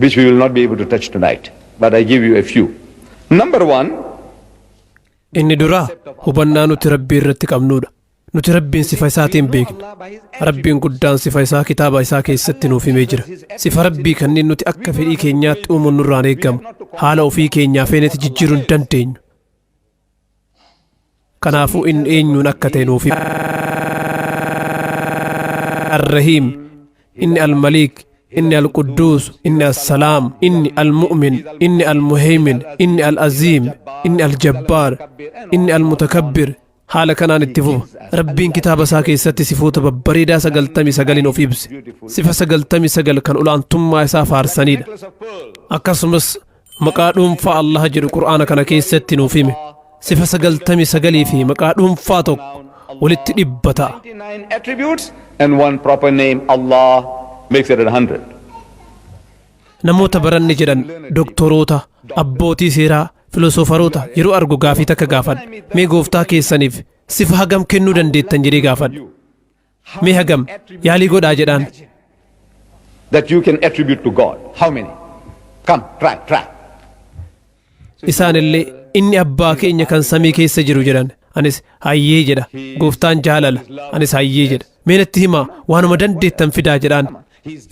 which we will not be able to touch tonight. But I give you a few. Number one, Inni duraa hubannaa nuti Rabbii irratti qabnudha. Nuti Rabbiin sifa isaatiin beekna. Rabbiin guddaan sifa isaa kitaaba isaa keessatti nuuf himee jira. Sifa Rabbii kanneen nuti akka fedhii keenyaatti uumuun nurraan eegamu. Haala ofii keenyaa feenetti jijjiiruu hin dandeenyu. Kanaafuu inni eenyuun akka ta'e nuuf hima. Ar-Rahiim, inni Al-Maliik, inni Al-Qudduus, inni As-Salaam, inni Al-Mu'min, inni Al-Muhaymin, inni Al-Aziim, inni Al-Jabbaar, inni Al-Mutakabbir. Haala kanaan itti fufa. Rabbiin kitaaba isaa keessatti sifoota babbareedaa 99n of ibse. Sifa 99 kan olaantummaa isaa faarsanidha. Akkasumas maqaa dhuunfaa Allah jedhu Qur'aana kana keessatti nuuf hime. Sifa 99 fi maqaa dhuunfaa tokko walitti 100 ta'a. 99 attributes and one proper name, Allah, makes it 100. Namoota baranne jedhan, doktoroota, abbootii seeraa, filosoofaroota yeroo argu gaafii takka gaafadha. Mee gooftaa keessaniif sifa hagam kennuu dandeettan jedhee gaafadha. Mee hagam yaalii godhaa jedhaan. That you can attribute to God. How many? Come, try, try. Isaan illee inni abbaa keenya kan samii keessa jiru jedhan. Anis hayyee jedha. Gooftaan jaalala. Anis hayyee jedha. Mee natti himaa, waanuma dandeettan fidaa jedhaan.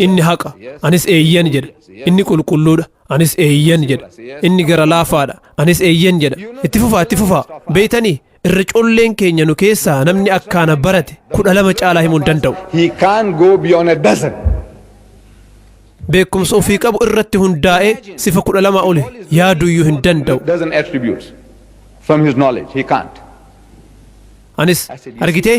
Inni haqa. Anis eeyyan jedha. Inni qulqulluudha. Anis eeyyan jedha. Inni gara laafaadha. Anis eeyyan jedha. Itti fufaa, itti fufaa. Beeytanii, irra colleen keenya nu keessaa namni akkaana barate 12 caalaa himuu hin danda'u. He can't go beyond a dozen. Beekumsa ofii qabu irratti hundaa'ee sifa 12 oli yaaduyyuu hin danda'u. Dozen attributes from his knowledge. He can't. Anis argitee,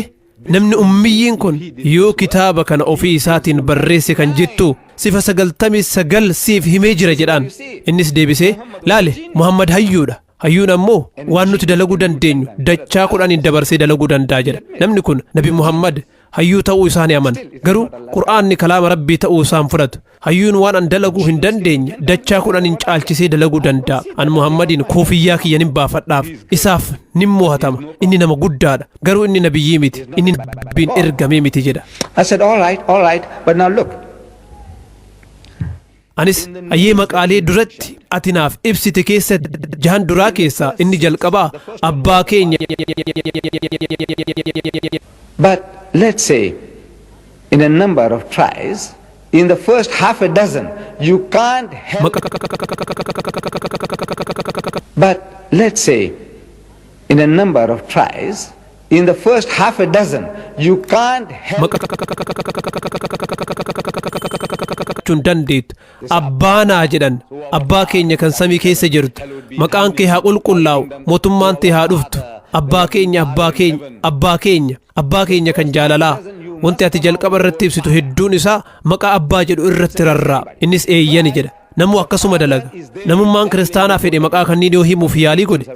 namni ummiyyiin kun yoo kitaaba kana ofii isaatiin barreesse kan jettu sifa 99 siif himee jira jedhaan. Innis deebisee, laale, Muhammad hayyuudha. Hayyuun ammoo waan nuti dalaguu dandeenyu dachaa 10n dabarsee dalaguu danda'a jedha. Namni kun Nabi Muhammad hayyuu ta'uu isaa ni amana. Garuu Qur'aanni kalaama Rabbii ta'uu isaa hin fudhatu. Hayyuun waan an dalaguu hin dandeenye dachaa 10n caalchisee dalaguu danda'a. An Muhammadiin koofiyyaa kiyya nin baafadhaaf. Isaaf nin moohatama. Inni nama guddaadha. Garuu inni nabiyyii miti. Inni Rabbiin ergamee miti jedha. I said, all right, all right, but now look. Anis hayyee, maqaalee duratti ati naaf ibsite keessa jahan duraa keessaa inni jalqabaa abbaa keenya But let's say in a number of tries, in the first half a dozen, you can't help. But let's say in a number of tries, in the first half a dozen, you can't help. Hin dandeettu. Abbaanaa jedhan, abbaa keenya kan samii keessa jirtu, maqaan kee haa qulqullaa'u, mootummaan tee haa dhuftu. Abbaa keenya, abbaa keenya, abbaa keenya, abbaa keenya kan jaalalaa. Wanti ati jalqaba irratti ibsitu hedduun isaa maqaa abbaa jedhu irratti rarra'a. Innis eeyyani jedha. Namuu akkasuma dalaga. Namummaan kiristaanaa fedhe maqaa kanneen yoo himuuf yaalii godhe,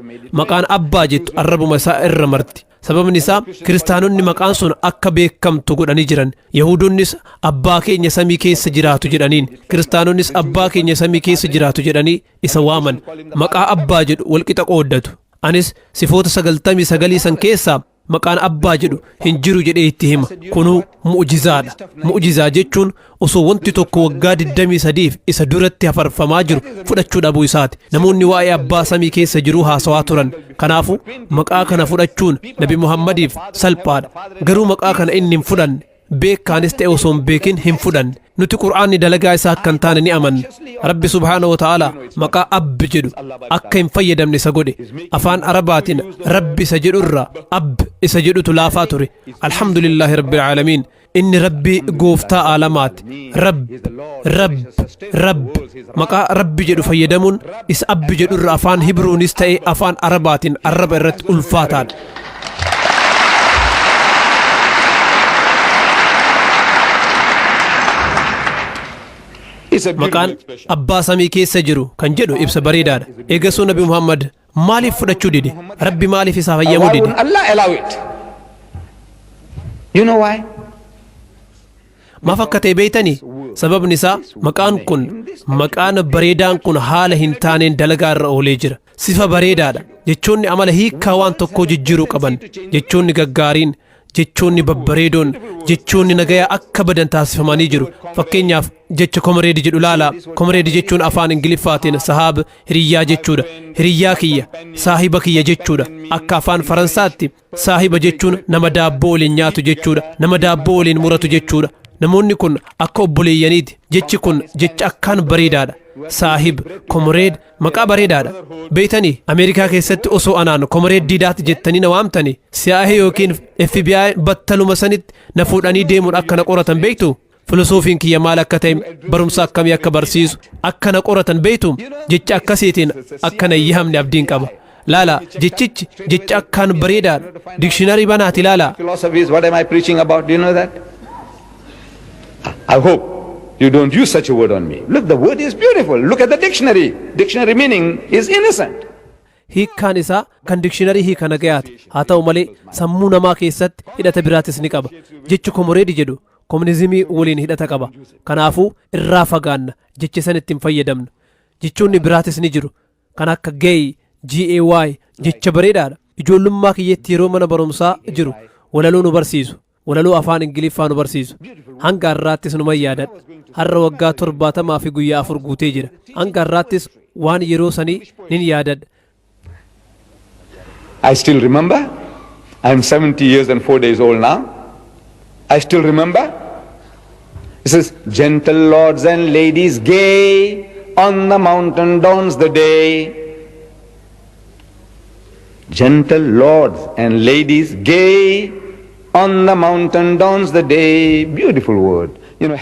maqaan abbaa jettu arrabuma isaa irra marti. Sababni isaa kiristaanonni maqaan sun akka beekamtu godhanii jiran. Yahudoonnis abbaa keenya samii keessa jiraatu jedhaniin. Kiristaanonnis abbaa keenya samii keessa jiraatu jedhanii isa waaman. Maqaa abbaa jedhu walqixa qooddatu. Anis sifoota 99 san keessaa maqaan abbaa jedhu hin jiru jedhee itti hima. Kunuu mu'jizaadha. Mu'jizaa jechuun osoo wanti tokko waggaa 23f isa duratti hafarfamaa jiru fudhachuu dhabuu isaati. Namoonni waa'ee abbaa samii keessa jiruu haasawaa turan. Kanaafuu maqaa kana fudhachuun Nabi Muhammadiif salphaadha. Garuu maqaa kana inni hin fudhanne. Beekaanis ta'e osoo hin beekin hin fudhanne. Nuti Qur'aanni dalagaa isaa akka hin taane ni amanna. Rabbi subhaanahu wa ta'ala maqaa abbi jedhu akka hin fayyadamne isa godhe. Afaan Arabaatiin Rabbi isa jedhu irraa ab isa jedhutu laafaa ture. Alhamdulillahi Rabbil Aalamiin. Inni Rabbi gooftaa aalamaati. Rabb, Rabb, Rabb. Maqaa Rabbi jedhu fayyadamuun isa abbi jedhu irra afaan Hibruunis ta'e afaan Arabaatiin arraba irratti ulfaataadha. Maqaan abbaa samii keessa jiru kan jedhu ibsa bareedaadha. Eegasuu Nabi Muhammad maaliif fudhachuu dide? Rabbi maaliif isaaf hayyamuu Why dide? wouldn't Allah allow it? You know why? Maaf akka ta'e beeytanii? Sababni isaa maqaan kun, maqaan bareedaan kun haala hin taaneen dalagaa irra oolee jira. Sifa bareedaadha. Jechoonni amala hiikkaa waan tokkoo jijjiiruu qaban. Jechoonni gaggaariin, jechoonni babbareedoon, jechoonni nagayaa akka badan taasifamanii jiru. Fakkeenyaaf jecha comrade jedhu laalaa. Comrade jechuun afaan Ingiliffaatiin sahaab, hiriyyaa jechuudha. Hiriyyaa kiyya, saahiba kiyya jechuudha. Akka afaan Faransaatti saahiba jechuun nama daabboo waliin nyaatu jechuudha. Nama daabboo waliin muratu jechuudha. Namoonni kun akka obboleeyyaniiti. Jechi kun jecha akkaan bareedaadha. Saahib, comrade, maqaa bareedaadha. Beeytanii, Ameerikaa keessatti osoo anaan Comrade Diidaat jettanii na waamtani, CIA yookiin FBI battaluma sanitti na fuudhanii deemuun akka na qoratan beektu? Filosoofiin kiyya maal akka ta'e, barumsa akkamii akka barsiisu akka na qoratan beektu? Jecha akkasiitiin akka na hin yaamne abdiin qaba. Laala, jechichi jecha akkaan bareedaadha. Dictionary banaati laala. Philosophies, what am I preaching about? Do you know that? I hope you don't use such a word on me. Look, the word is beautiful. Look at the dictionary. Dictionary meaning is innocent. Hiikkaan isaa kan dictionary hiika nagayaati. Haa ta'u malee, sammuu namaa keessatti hidhata biraatis ni qaba. Jechi comrade jedhu kominizimii waliin hidhata qaba. Kanaafuu irraa fagaanna, jecha san ittiin fayyadamnu. Jechoonni biraatis ni jiru. Kan akka gay, GAY, jecha bareedaadha. Ijoollummaa kiyyetti yeroo mana barumsaa jiru walaloo nu barsiisu. Walaloo afaan Ingiliffaa nu barsiisu. Hanga har'aattis numa yaadadha. Har'a waggaa 74 guutee jira. Hanga har'aattis waan yeroo sanii nin yaadadha. I still remember. I'm 70 years and 4 days old now. I still remember. It says, "Gentle lords and ladies gay, on the mountain dawns the day." Gentle lords and ladies gay, on the mountain dawns the day. Beautiful word.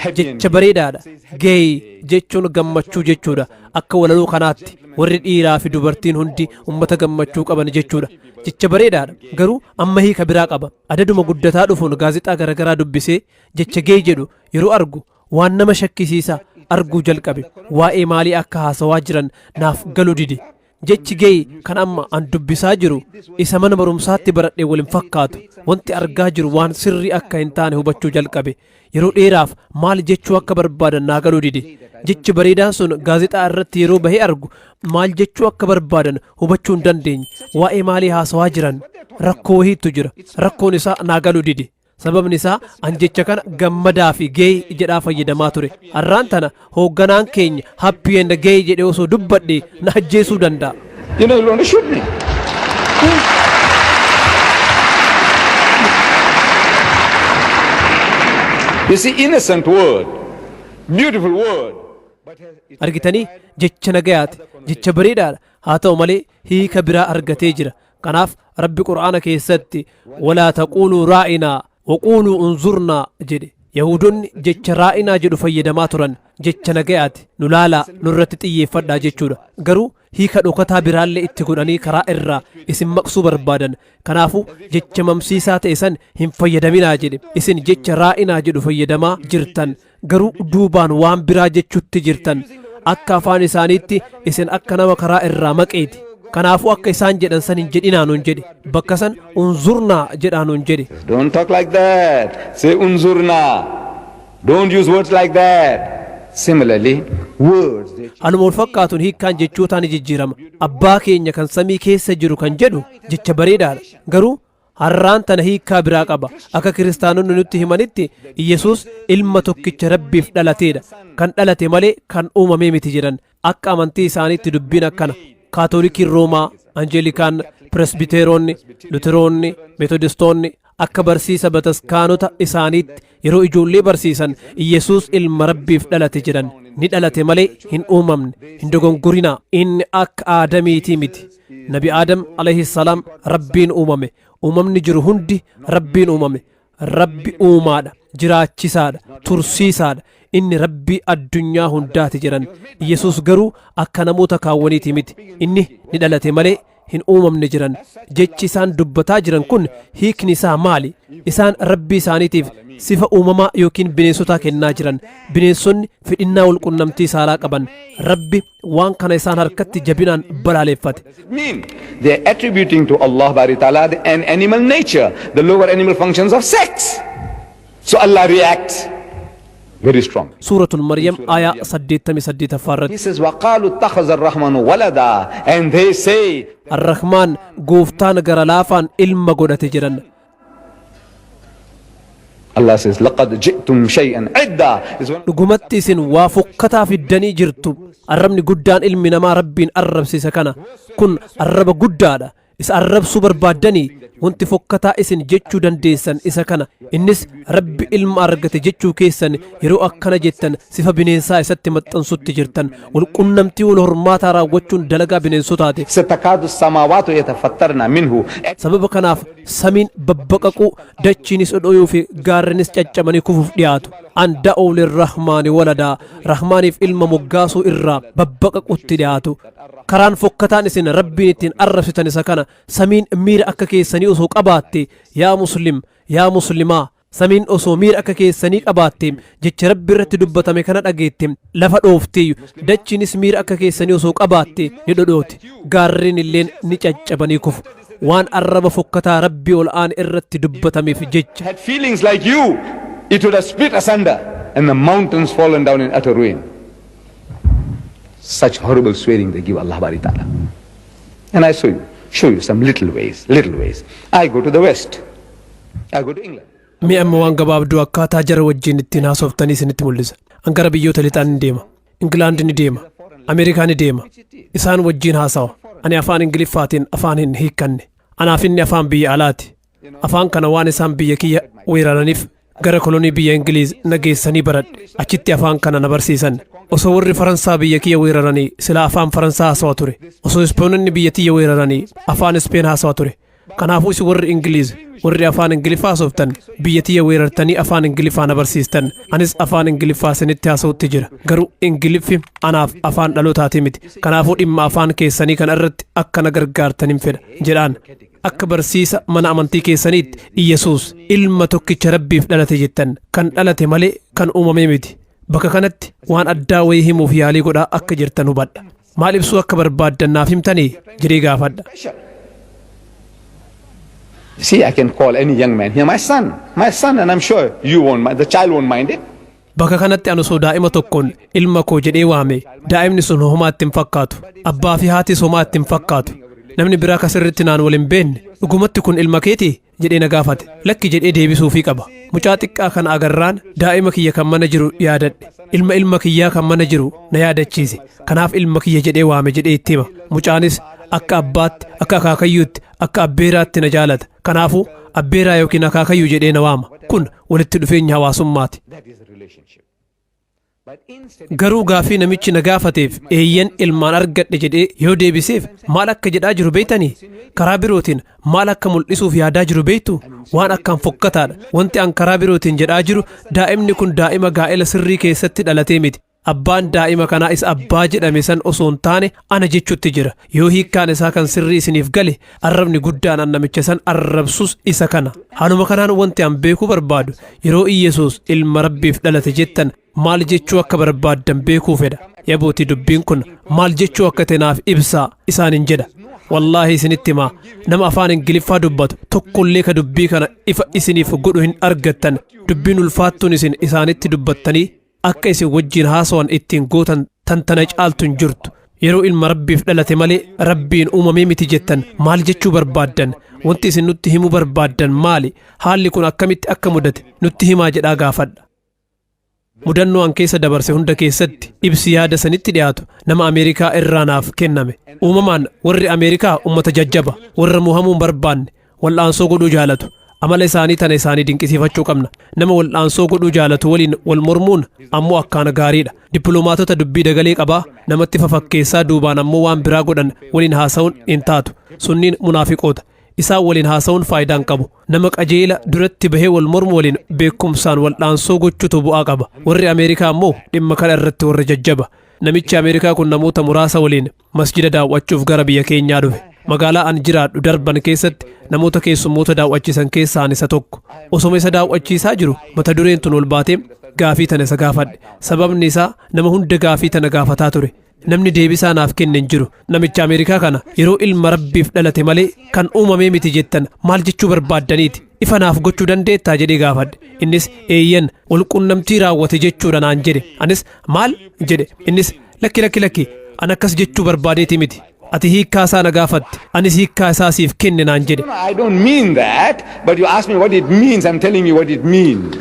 Happy and Jecha bareedaadha. Gay jechuun gammachuu jechuudha. Akka walaloo kanaatti warri dhiiraa fi dubartiin hundi ummata gammachuu qaban jechuudha. Jecha bareedaadha. Garuu amma hiika biraa qaba. Adaduma guddataa dhufuun gaazexaa garaagaraa dubbisee jecha gay jedhu yeroo argu waan nama shakkisiisa arguu jalqabe. Waa'ee maalii akka haasawaa jiran naaf galu dide. Jechi gay kan amma an dubbisaa jiru isa mana barumsaatti baradhe waliin fakkaatu. Wanti argaa jiru waan sirrii akka hin taane hubachuu jalqabe. Yeroo dheeraaf maal jechuu akka barbaadan naa galuu dide. Jechi bareedaan sun gaazexaa irratti yeroo bahee argu maal jechuu akka barbaadan hubachuu hin dandeenye. Waa'ee maalii haasawaa jiran? Rakkoo wahiitu jira. Rakkoon isaa naa galuu dide. Sababni isaa an jecha kana gammadaa fi gay jedhaa fayyadamaa ture. Har'aan tana hoogganaan keenya happy and gay jedhee osoo dubbadhe na ajjeesuu danda'a. He'll want to shoot me. You see, innocent word, beautiful word. Argitanii, jecha nagayaati, jecha bareedaadha. Haa ta'u malee, hiika biraa argatee jira. Kanaaf Rabbi Qur'aana keessatti "ولا تقولوا راعنا وقولوا انظرنا" jedhe. Yahudonni jecha raa'inaa jedhu fayyadamaa turan. Jecha nagayaati, nu laalaa, nurratti xiyyeeffadhaa jechuudha. Garuu hiika dhokataa biraallee itti godhanii karaa irraa isin maqsuu barbaadan. Kanaafuu jecha mamsiisaa ta'e san hin fayyadaminaa jedhe. Isin jecha raa'inaa jedhu fayyadamaa jirtan, garuu duubaan waan biraa jechutti jirtan. Akka afaan isaaniitti isin akka nama karaa irraa maqeeti. Kanaafuu akka isaan jedhan san hin jedhinaa nuun jedhe. Bakka san unzurnaa jedhaa nuun jedhe. Don't talk like that. Say "unzurna." Don't use words like that. Similarly, words. They Haaluma wal fakkaatuun hiikkaan jechootaa ni jijjiirama. Abbaa keenya kan samii keessa jiru kan jedhu jecha bareedaadha. Garuu har'aan tana hiikkaa biraa qaba. Akka kiristaanonni nutti himanitti Iyesuus ilma tokkicha Rabbiif dhalateedha. Kan dhalate malee kan uumamee miti jedhan. Akka amantii isaaniitti dubbiin akkana. Kaatolikiin Roomaa, Anjeelikaan, Presbiteeronni, Luteroonni, Metodistoonni akka barsiisa bataskaanota isaaniitti yeroo ijoollee barsiisan Iyesuus ilma Rabbiif dhalate jedhan. Ni dhalate malee hin uumamne. Hin dogongorinaa. Inni akka Aadamiitii miti. Nabi Aadam alayhi salaam Rabbiin uumame. Uumamni jiru hundi Rabbiin uumame. Rabbi uumaadha, jiraachisaadha, tursiisaadha. Inni Rabbii addunyaa hundaati jedhan. Iyesuus garuu akka namoota kaawwaniiti miti. Inni ni dhalate malee hin uumamne jiran. Jechi isaan dubbataa jiran kun hiikni isaa maali? Isaan Rabbii isaaniitiif sifa uumamaa yookiin bineensotaa kennaa jiran. Bineensonni fedhinnaa walqunnamtii saalaa qaban. Rabbi waan kana isaan harkatti jabinaan balaaleeffate. Mean? They are attributing to Allah Bari Ta'ala an animal nature, the lower animal functions of sex. So Allah reacts very strong. Suuratul Maryam aayaa 88ffaa irratti He says, وَقَالُوا اتَّخَذَ الرَّحْمَنُ وَلَدًا. And they say, Arrahmaan gooftaan gara laafaan ilma godhate jedhan. Allah says, لَقَدْ جِئْتُمْ شَيْئًا عِدًّا. It's one Dhugumatti isin waa fokkataa fiddanii jirtu. Arrabni guddaan ilmi namaa Rabbiin arrabsiisa kana kun arraba guddaadha. Isa arrabsuu barbaaddanii wanti fokkataa isin jechuu dandeessan isa kana. Innis Rabbi ilma argate jechuu keessan. Yeroo akkana jettan sifa bineensaa isatti maxxansutti jirtan. Walqunnamtii wal hormaataa raawwachuun dalagaa bineensotaati. ستكاد السماوات يتفطرن منه. Sababa kanaaf samiin babbaqaquu, dachiinis dhodhoyuu fi gaarrenis caccabanii kufuuf dhiyaatu. An da'uu lirrahmaani waladaa, Rahmaaniif ilma moggaasuu irraa babbaqaqutti dhiyaatu. Karaan fokkataan isin Rabbiin ittiin arrabsitan isa kana. Samiin miira akka keessanii osoo qabaatte, yaa Muslim, yaa Muslimaa, samiin osoo miira akka keessanii qabaatte, jecha Rabbi irratti dubbatame kana dhageette lafa dhoofteeyyu. Dachiinis miira akka keessanii osoo qabaatte ni dhodhooti, gaarreen illeen ni caccabanii kufu, waan arraba fokkataa Rabbii ol aane irratti dubbatameef jecha. Had feelings like you, it would have split asunder and the mountains fallen down in utter ruin. Such horrible swearing they give Allah Bari Ta'ala. And I show you some little ways, little ways. I go to the West. I go to England. Mee amma waan gabaabduu akkaataa jara wajjin ittiin haasoftanii isinitti mul'isa. An gara biyyoota lixaa ni deema. Ingilaand ni deema. Ameerikaa ni deema. Isaan wajjin haasawa. Ani afaan Ingiliffaatiin afaan hin hiikkanne. Anaaf inni afaan biyya alaati. Afaan kana waan isaan biyya kiyya weeraraniif gara kolonii biyya Ingiliiz na geessanii baradhe. Achitti afaan kana na barsiisan. Osoo warri Faransaa biyya kiyya weeraranii silaa afaan Faransaa haasawa ture. Osoo Ispeenoonni biyya tiyya weeraranii afaan Ispeen haasawa ture. Kanaafuu isin warri Ingiliiz, warri afaan Ingiliffaa haasoftan, biyya tiyya weerartanii afaan Ingiliffaa na barsiistan. Anis afaan Ingiliffaa isinitti haasa'utti jira. Garuu Ingiliffi anaaf afaan dhalootaati miti. Kanaafuu dhimma afaan keessanii kana irratti akka na gargaartan hin fedha jedhaan. Akka barsiisa mana amantii keessaniitti Iyyasuus ilma tokkicha Rabbiif dhalate jettan, kan dhalate malee kan uumame miti. Bakka kanatti waan addaa wayii himuuf yaalii godhaa akka jirtan hubadha. Maal ibsuu akka barbaaddan naaf himtanii jedhee gaafadha. See, I can call any young man here, my son, my son, and I'm sure you won't mind, the child won't mind it. Bakka kanatti ani osoo daa'ima tokkoon ilma koo jedhee waame, daa'imni sun homaa itti hin fakkaatu. Abbaa fi haatis homaa itti hin fakkaatu. Namni biraa kasirritti naan wal hin beekne, "Dhugumatti kun ilma keetii?" jedhee na gaafate. Lakki jedhee deebisuufii qaba. Mucaa xiqqaa kana agarraan daa'ima kiyya kan mana jiru yaadadhe. Ilma ilma kiyyaa kan mana jiru na yaadachiise. Kanaaf ilma kiyya jedhee waame jedhee itti hima. Mucaanis akka abbaatti, akka akaakayyuutti, akka abbeeraatti na jaalata. Kanaafuu abbeeraa yookiin akaakayyuu jedhee na waama. Kun walitti dhufeenya hawaasummaati. That is a relationship. But instead, Garuu gaafii namichi na gaafateef eeyyan ilmaan argadhe jedhee yoo deebiseef maal akka jedhaa jiru beektanii? Karaa birootiin maal akka mul'isuuf yaadaa jiru beektu? Waan akkaan fokkataadha. Wanti an karaa birootiin jedhaa jiru, daa'imni kun daa'ima gaa'ela sirrii keessatti dhalatee miti. Abbaan daa'ima kanaa isa abbaa jedhame san osoo hin taane ana jechuutti jira. Yoo hiikkaan isaa kan sirrii isiniif gale, arrabni guddaan an namicha san arrabsus isa kana. Haaluma kanaan wanti an beekuu barbaadu, yeroo Iyyasuus ilma Rabbiif dhalate jettan maal jechuu akka barbaaddan beekuu fedha. Yabooti, dubbiin kun maal jechuu akka ta'e naaf ibsaa isaanin jedha. Wallaahi isinitti himaa, nama afaan Ingiliffaa dubbatu tokkollee ka dubbii kana ifa isiniif godhu hin argattan. Dubbiin ulfaattuun isin isaanitti dubbattanii akka isin wajjin haasawan ittiin gootan tantana caaltu hin jirtu. Yeroo ilma Rabbiif dhalate malee Rabbiin uumamee miti jettan maal jechuu barbaaddan? Wanti isin nutti himuu barbaaddan maali? Haalli kun akkamitti akka mudate nutti himaa jedhaa gaafadha. Mudannoo an keessa dabarse hunda keessatti ibsi yaada sanitti dhiyaatu nama Ameerikaa irraa naaf kenname. Uumamaan warri Ameerikaa ummata jajjaba, warra muhamuu hin barbaanne, wal'aansoo godhuu jaalatu. Amala isaanii tana isaanii dinqisiifachuu qabna. Nama wal'aansoo godhuu jaalatu waliin wal mormuun ammoo akkaan gaariidha. Dippiloomaatota dubbii dagalee qabaa namatti fafakkeessaa duubaan ammoo waan biraa godhan waliin haasa'uun hin taatu. Sunniin munaafiqoota. Isaan waliin haasa'uun faayidaa hin qabu. Nama qajeela duratti bahee wal mormu waliin beekumsaan wal'aansoo gochuutu bu'aa qaba. Warri Ameerikaa ammoo dhimma kana irratti warra jajjaba. Namichi Ameerikaa kun namoota muraasa waliin masjida daawwachuuf gara biyya keenyaa dhufe. Magaalaa an jiraadhu Darban keessatti namoota keessummoota daawwachiisan keessaa isa tokko. Osoma isa daawwachiisaa jiru mata dureen tun ol baatee gaafii tana isa gaafadhe. Sababni isaa nama hunda gaafii tana gaafataa ture. Namni deebisaa naaf kenne hin jiru. Namicha Ameerikaa kana, yeroo ilma Rabbiif dhalate malee kan uumamee miti jettan maal jechuu barbaaddaniiti? Ifa naaf gochuu dandeettaa jedhee gaafadhe. Innis eeyyan, walqunnamtii raawwate jechuudha naan jedhe. Anis maal jedhe. Innis lakki, lakki, lakki, an akkas jechuu barbaadeeti miti. Ati hiikkaa isaa na gaafatte, anis hiikkaa isaa siif kenne naan jedhe. No, I don't mean that, but you ask me what it means, I'm telling you what it means.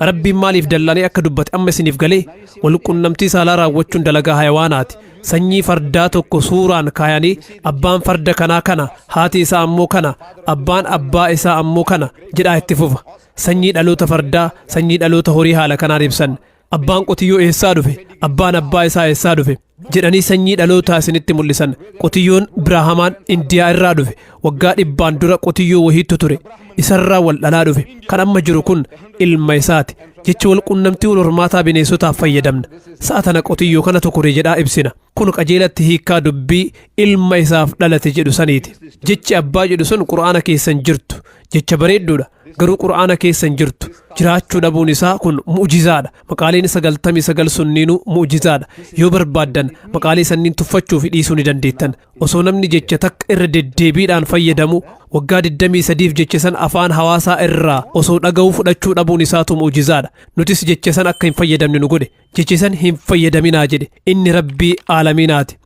Rabbiin maaliif dallanee akka dubbate amma isiniif galee? Walqunnamtii saalaa raawwachuun dalagaa hayawaanaati. Sanyii fardaa tokko suuraan kaayanii, abbaan farda kanaa kana, haati isaa ammoo kana, abbaan abbaa isaa ammoo kana jedhaa itti fufa. Sanyii dhaloota fardaa, sanyii dhaloota horii haala kanaan ibsan. Abbaan qotiyyoo eessaa dhufe? Abbaan abbaa isaa eessaa dhufe? Jedhanii sanyii dhalootaa isinitti mul'isan. Qotiyyoon Biraahamaan Indiyaa irraa dhufe. Waggaa 100n dura qotiyyoo wahiitu ture. Isarraa wal dhalaa dhufe. Kan amma jiru kun ilma isaati. Jecha wal qunnamtii wal hormaataa bineensotaaf fayyadamna. Sa'a tana qotiyyoo kanatu kore jedhaa ibsina. Kun qajeelatti hiikkaa dubbii ilma isaaf dhalate jedhu saniiti. Jechi abbaa jedhu sun Qur'aana keessa hin jirtu. Jecha bareedduudha. Garuu Qur'aana keessa hin jirtu. Jiraachuu dhabuun isaa kun mu'jizaadha. Maqaaleen 99 sunniinuu mu'jizaadha. Yoo barbaaddan maqaalee sanniin tuffachuu fi dhiisuu ni dandeettan. Osoo namni jecha takka irra deddeebiidhaan fayyadamu waggaa 23f jecha san afaan hawaasaa irraa osoo dhaga'uu fudhachuu dhabuun isaatu mu'jizaadha. Nutis jecha san akka hin fayyadamne nu godhe. Jecha san hin fayyadaminaa jedhe. Inni Rabbii aalamiinaati.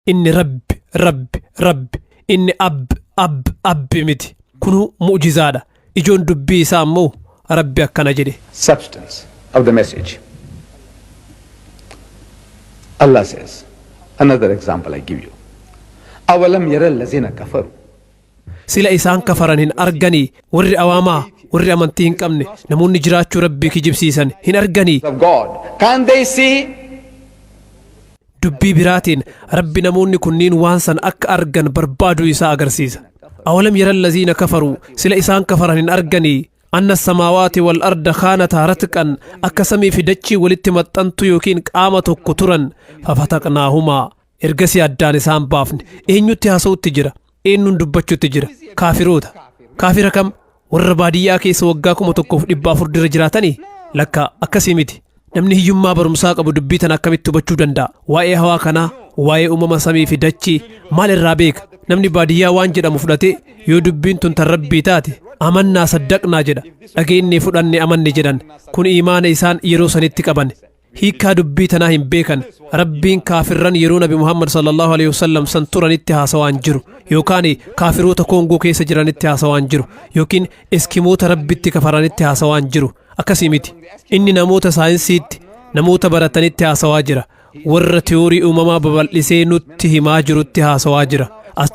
Inni Rabbi, Rabbi, Rabbi. Inni Ab, Ab, Abbi miti. Kunuu mu'jizaadha. Ijoon dubbii isaa ammoo Rabbi akkana jedhe. Substance of the message. Allah says, another example I give you. أولم يرى الذين كفروا Sila isaan kafaran hin arganii? Warri awaamaa, warri amantii hin qabne, namoonni jiraachuu Rabbii kijibsiisan hin arganii? of God. Can they see? Dubbii biraatiin Rabbi namoonni kunniin waan san akka argan barbaaduu isaa agarsiisa. أولم ير الذين كفروا, sila isaan kafaran hin arganii? أن السماوات والأرض كانتا رتقا, akka samii fi dachii walitti maxxantu yookiin qaama tokko turan, ففتقناهما, ergasii addaan isaan baafne. Eenyutti haasa'utti jira? Eenyuun dubbachuutti jira? Kaafiroota. Kaafira kam? Warra baadiyyaa keessa waggaa 1400 dura jiraatanii? Lakka, akkasii miti. Namni hiyyummaa barumsaa qabu dubbii tana akkamitti hubachuu danda'a? Waa'ee hawaa kanaa, waa'ee uumama samii fi dachii maal irraa beeka? Namni baadiyyaa waan jedhamu fudhatee, yoo dubbiin tun tan Rabbii taate آمنا صدقنا jedha. Dhageenyee fudhanne, amanne jedhan. Kun imaana isaan yeroo sanitti qaban. Hiikkaa dubbii tanaa hin beekan. Rabbiin kaafirran yeroo Nabi Muhammad صلى الله عليه وسلم san turanitti haasawaan jiru, yookaan kaafiroota Koongoo keessa jiranitti haasawaan jiru, yookiin Eskimoota Rabbitti kafaranitti haasawaan jiru. Akkasii miti. Inni namoota saayinsiitti, namoota baratanitti haasawaa jira. Warra tiyoorii uumamaa babal'isee nutti himaa jirutti haasawaa jira.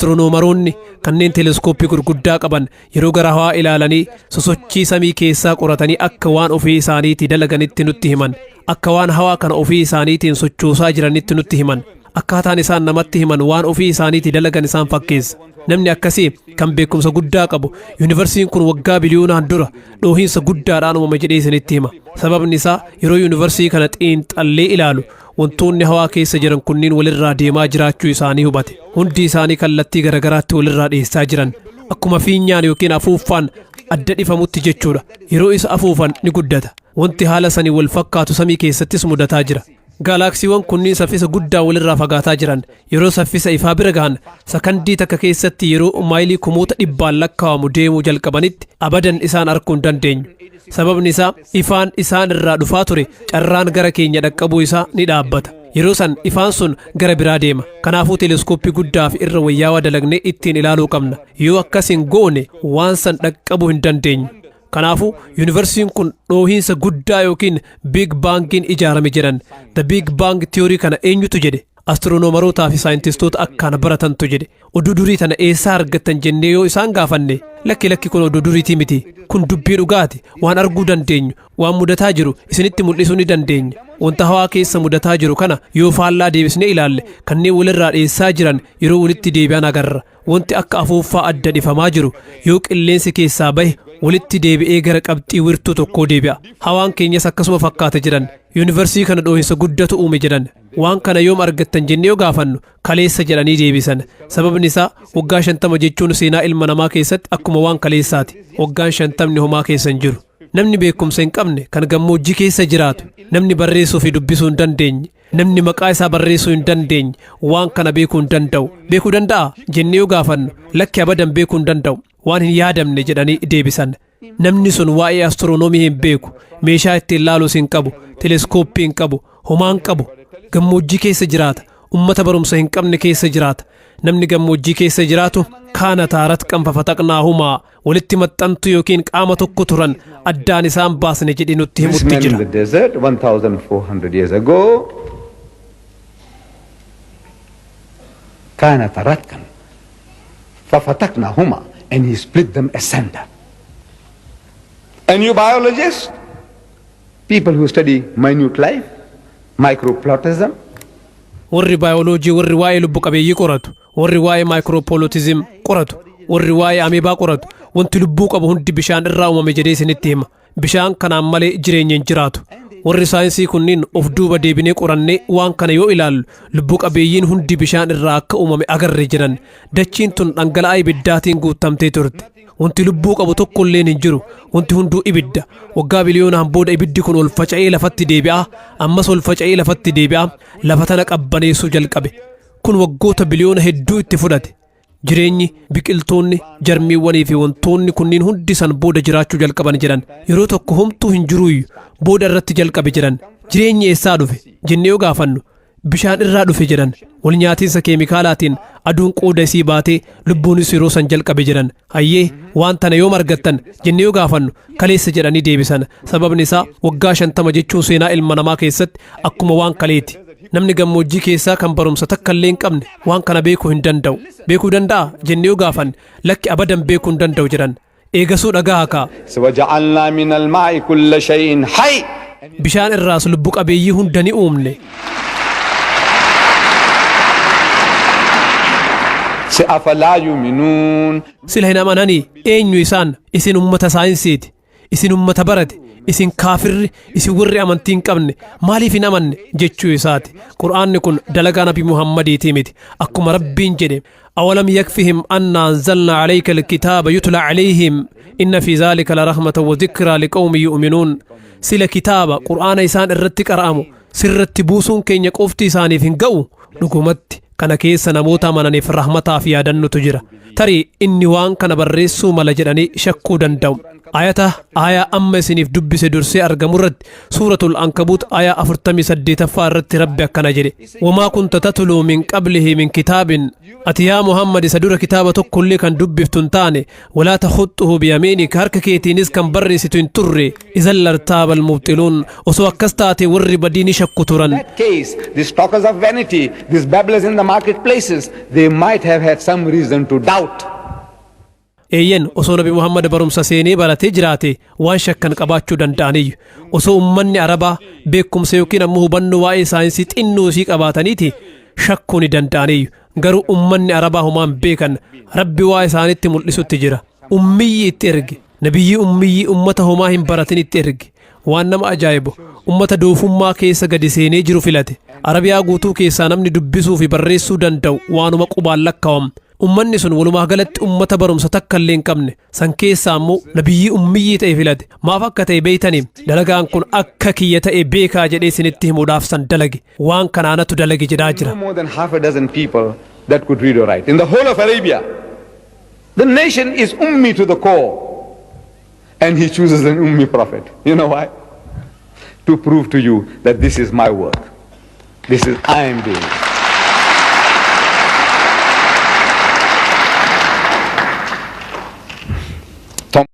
Astiroonomaroonni kanneen teleeskooppii gurguddaa qaban yeroo gara hawaa ilaalanii sosochii samii keessaa qoratanii akka waan ofii isaaniitii dalaganitti nutti himan. Akka waan hawaa kana ofii isaaniitiin sochoosaa jiranitti nutti himan. Akkaataan isaan namatti himan waan ofii isaaniitii dalagan isaan fakkeessa. Namni akkasii kan beekumsa guddaa qabu yuunivarsiin kun waggaa biliyoonaan dura dhoohinsa guddaadhaan uumame jedhee isinitti hima. Sababni isaa, yeroo yuunivarsii kana xiinxallee ilaalu wantoonni hawaa keessa jiran kunniin walirraa deemaa jiraachuu isaanii hubate. Hundi isaanii kallattii garagaraatti walirraa dhiyeessaa jiran. Akkuma fiinyaan yookiin afuuffaan adda dhifamutti jechuudha. Yeroo isa afuufan ni guddata. Wanti haala sanii wal fakkaatu samii keessattis mudataa jira. Gaalaaksiiwwan kunniin saffisa guddaa walirraa fagaataa jiran. Yeroo saffisa ifaa bira gahan, sakandii takka keessatti yeroo maayilii kumoota dhibbaan lakkaa'amu deemuu jalqabanitti, abadan isaan arguu hin dandeenyu. Sababni isaa, ifaan isaan irraa dhufaa ture carraan gara keenya dhaqqabuu isaa ni dhaabbata. Yeroo san ifaan sun gara biraa deema. Kanaafuu teleeskooppii guddaa fi irra wayyaawaa dalagnee ittiin ilaaluu qabna. Yoo akkas hin goone waan san dhaqqabuu hin dandeenyu. Kanaafuu yuunivarsiin kun dhoohinsa guddaa yookiin Big Bangiin ijaarame jedhan. The Big Bang Theory kana eenyutu jedhe? Astiroonomarootaa fi saayintistoota akkaan baratantu jedhe. Oduu durii tana eessaa argattan jennee yoo isaan gaafanne, "Lakki, lakki, kun oduu duriitii miti. Kun dubbii dhugaati. Waan arguu dandeenyu, waan mudataa jiru isinitti mul'isuu ni dandeenya. Wanta hawaa keessa mudataa jiru kana yoo faallaa deebisnee ilaalle, kanneen walirraa dhiyeessaa jiran yeroo walitti deebi'an agarra. Wanti akka afuuffaa adda dhifamaa jiru yoo qilleensi keessaa bahe walitti deebi'ee gara qabxii wirtuu tokkoo deebi'a. Hawaan keenyas akkasuma fakkaata" jedhan. Yuunivarsii kana dhoohinsa guddatu uume jedhan. Waan kana yoom argattan jennee yoo gaafannu, "Kaleessa" jedhanii deebisan. Sababni isaa, waggaa 50 jechuun seenaa ilma namaa keessatti akkuma waan kaleessaati. Waggaan 50 homaa keessa hin jiru. Namni beekumsa hin qabne kan gammoojjii keessa jiraatu, namni barreessuu fi dubbisuu hin dandeenye, namni maqaa isaa barreessuu hin dandeenye waan kana beekuu hin danda'u. Beekuu danda'a jennee yoo gaafannu, "Lakki, abadan beekuu hin danda'u. Waan hin yaadamne" jedhanii deebisan. Namni sun waa'ee astiroonoomii hin beeku, meeshaa ittiin ilaaluus hin qabu, teleskooppii hin qabu, homaa hin qabu. Gammoojjii keessa jiraata, ummata barumsa hin qabne keessa jiraata. Namni gammoojjii keessa jiraatu كانتا رتقا ففتقناهما, walitti maxxantu yookiin qaama tokko turan, addaan isaan baasne jedhe nutti This himutti man in jira. the desert 1400 years ago, كانتا رتقا ففتقناهما, and he split them asunder. And you biologists People who study minute life, microplottism, Warri baayoloojii, warri waa'ee lubbu qabeeyyii qoratu, warri waa'ee microplottism qoratu, warri waa'ee ameebaa qoratu, wanti lubbuu qabu hundi bishaan irraa uumame jedhee isinitti hima. Bishaan kanaan malee jireenya hin jiraatu. Warri saayinsii kunniin of duuba deebinee qorannee waan kana yoo ilaallu, lubbuu qabeeyyiin hundi bishaan irraa akka uumame agarre jedhan. Dachiin tun dhangala'aa ibiddaatiin guutamtee turte. Wanti lubbuu qabu tokko illeen hin jiru. Wanti hunduu ibidda. Waggaa biliyoonaan booda ibiddi kun ol faca'ee lafatti deebi'a. Ammas ol faca'ee lafatti deebi'a. Lafa tana qabbaneessuu jalqabe. Kun waggoota biliyoona hedduu itti fudhate. Jireenyi, biqiltoonni, jarmiiwwanii fi wantoonni kunniin hundi san booda jiraachuu jalqaban jedhan. Yeroo tokko homtuu hin jiruuyyu, booda irratti jalqabe jedhan. Jireenyi eessaa dhufe jennee yoo gaafannu, bishaan irraa dhufe jedhan. Wal nyaatiinsa keemikaalaatiin aduun qooda isii baatee lubbuunis yeroo san jalqabe jedhan. Hayyee, waan tana yoom argattan jennee yoo gaafannu, kaleessa jedhanii deebisan. Sababni isaa waggaa 50 jechuun seenaa ilma namaa keessatti akkuma waan kaleeti. Namni gammoojjii keessaa kan barumsa takka illee hin qabne waan kana beekuu hin danda'u. Beekuu danda'a jennee yoo gaafanne, lakki, abadan beekuu hin danda'u jedhan. Eegasuu dhagaa kaa. وجعلنا من الماء كل شيء حي. Bishaan irraas lubbu qabeeyyii hunda ni uumne. أفلا يؤمنون؟ Sila hin amananii? Eenyu isaan? Isin ummata saayinsiiti, isin ummata barate, isin kaafirri, isin warri amantii hin qabne maaliif hin amanne jechuu isaati. Qur'aanni kun dalagaa Nabi Muhammadiitii miti. Akkuma Rabbiin jedhe: أولم يكفهم أنا أنزلنا عليك الكتاب يتلى عليهم إن في ذلك لرحمة وذكرى لقوم يؤمنون. Sila kitaaba Qur'aana isaan irratti qara'amu sirratti buusuun keenya qofti isaaniif hin ga'u? Dhugumatti kana keessa namoota amananiif rahmataa fi yaadannutu jira. Tarii inni waan kana barreessuu mala jedhanii shakkuu danda'u. Ayata aayaa amma isiniif dubbise dursee argamu irratti, Suuratul Ankabuut aayaa 48ffaa irratti Rabbi akkana jedhe: وما كنت تتلو من قبله من كتاب. Ati yaa Muhammad isa dura kitaaba tokkollee kan dubbiftu hin taane. ولا تخطه بيمينك. Harka keetiinis kan barreessitu hin turre. إذا لارتاب المبطلون. Osoo akkas taate warri badii ni shakku turan. That case, these talkers of vanity, these babblers in the marketplaces, they might have had some reason to doubt. Eeyyen, osoo Nabi Muhammad barumsa seenee baratee jiraate waan shakkan qabaachuu danda'aniyyu. Osoo ummanni Arabaa beekumsa yookiin ammoo hubannoo waa'ee saayinsii xinnoo isii qabaataniiti shakkuu ni danda'aniyyu. Garuu ummanni Arabaa homaan beekan. Rabbi waa isaanitti mul'isutti jira. Ummiyyi itti erge. Nabiyyi ummiyyii ummata homaa hin baratin itti erge. Waan nama ajaa'ibu, ummata doofummaa keessa gadi seenee jiru filate. Arabiyaa guutuu keessaa namni dubbisuu fi barreessuu danda'u waanuma qubaan lakkaawam. Ummanni sun walumaa galatti ummata barumsa takka illee hin qabne. San keessaa ammoo nabiyyii ummiyyii ta'e filate. Maaf akka ta'e beeytanii? Dalagaan kun akka kiyya ta'e beekaa jedhee isinitti himuudhaaf san dalage. Waan kanaanatu dalage jedhaa jira. No more than half a dozen people that could read or write. In the whole of Arabia, the nation is ummi to the core. And he chooses an ummi prophet. You know why? To prove to you that this is my work. This is I am doing it.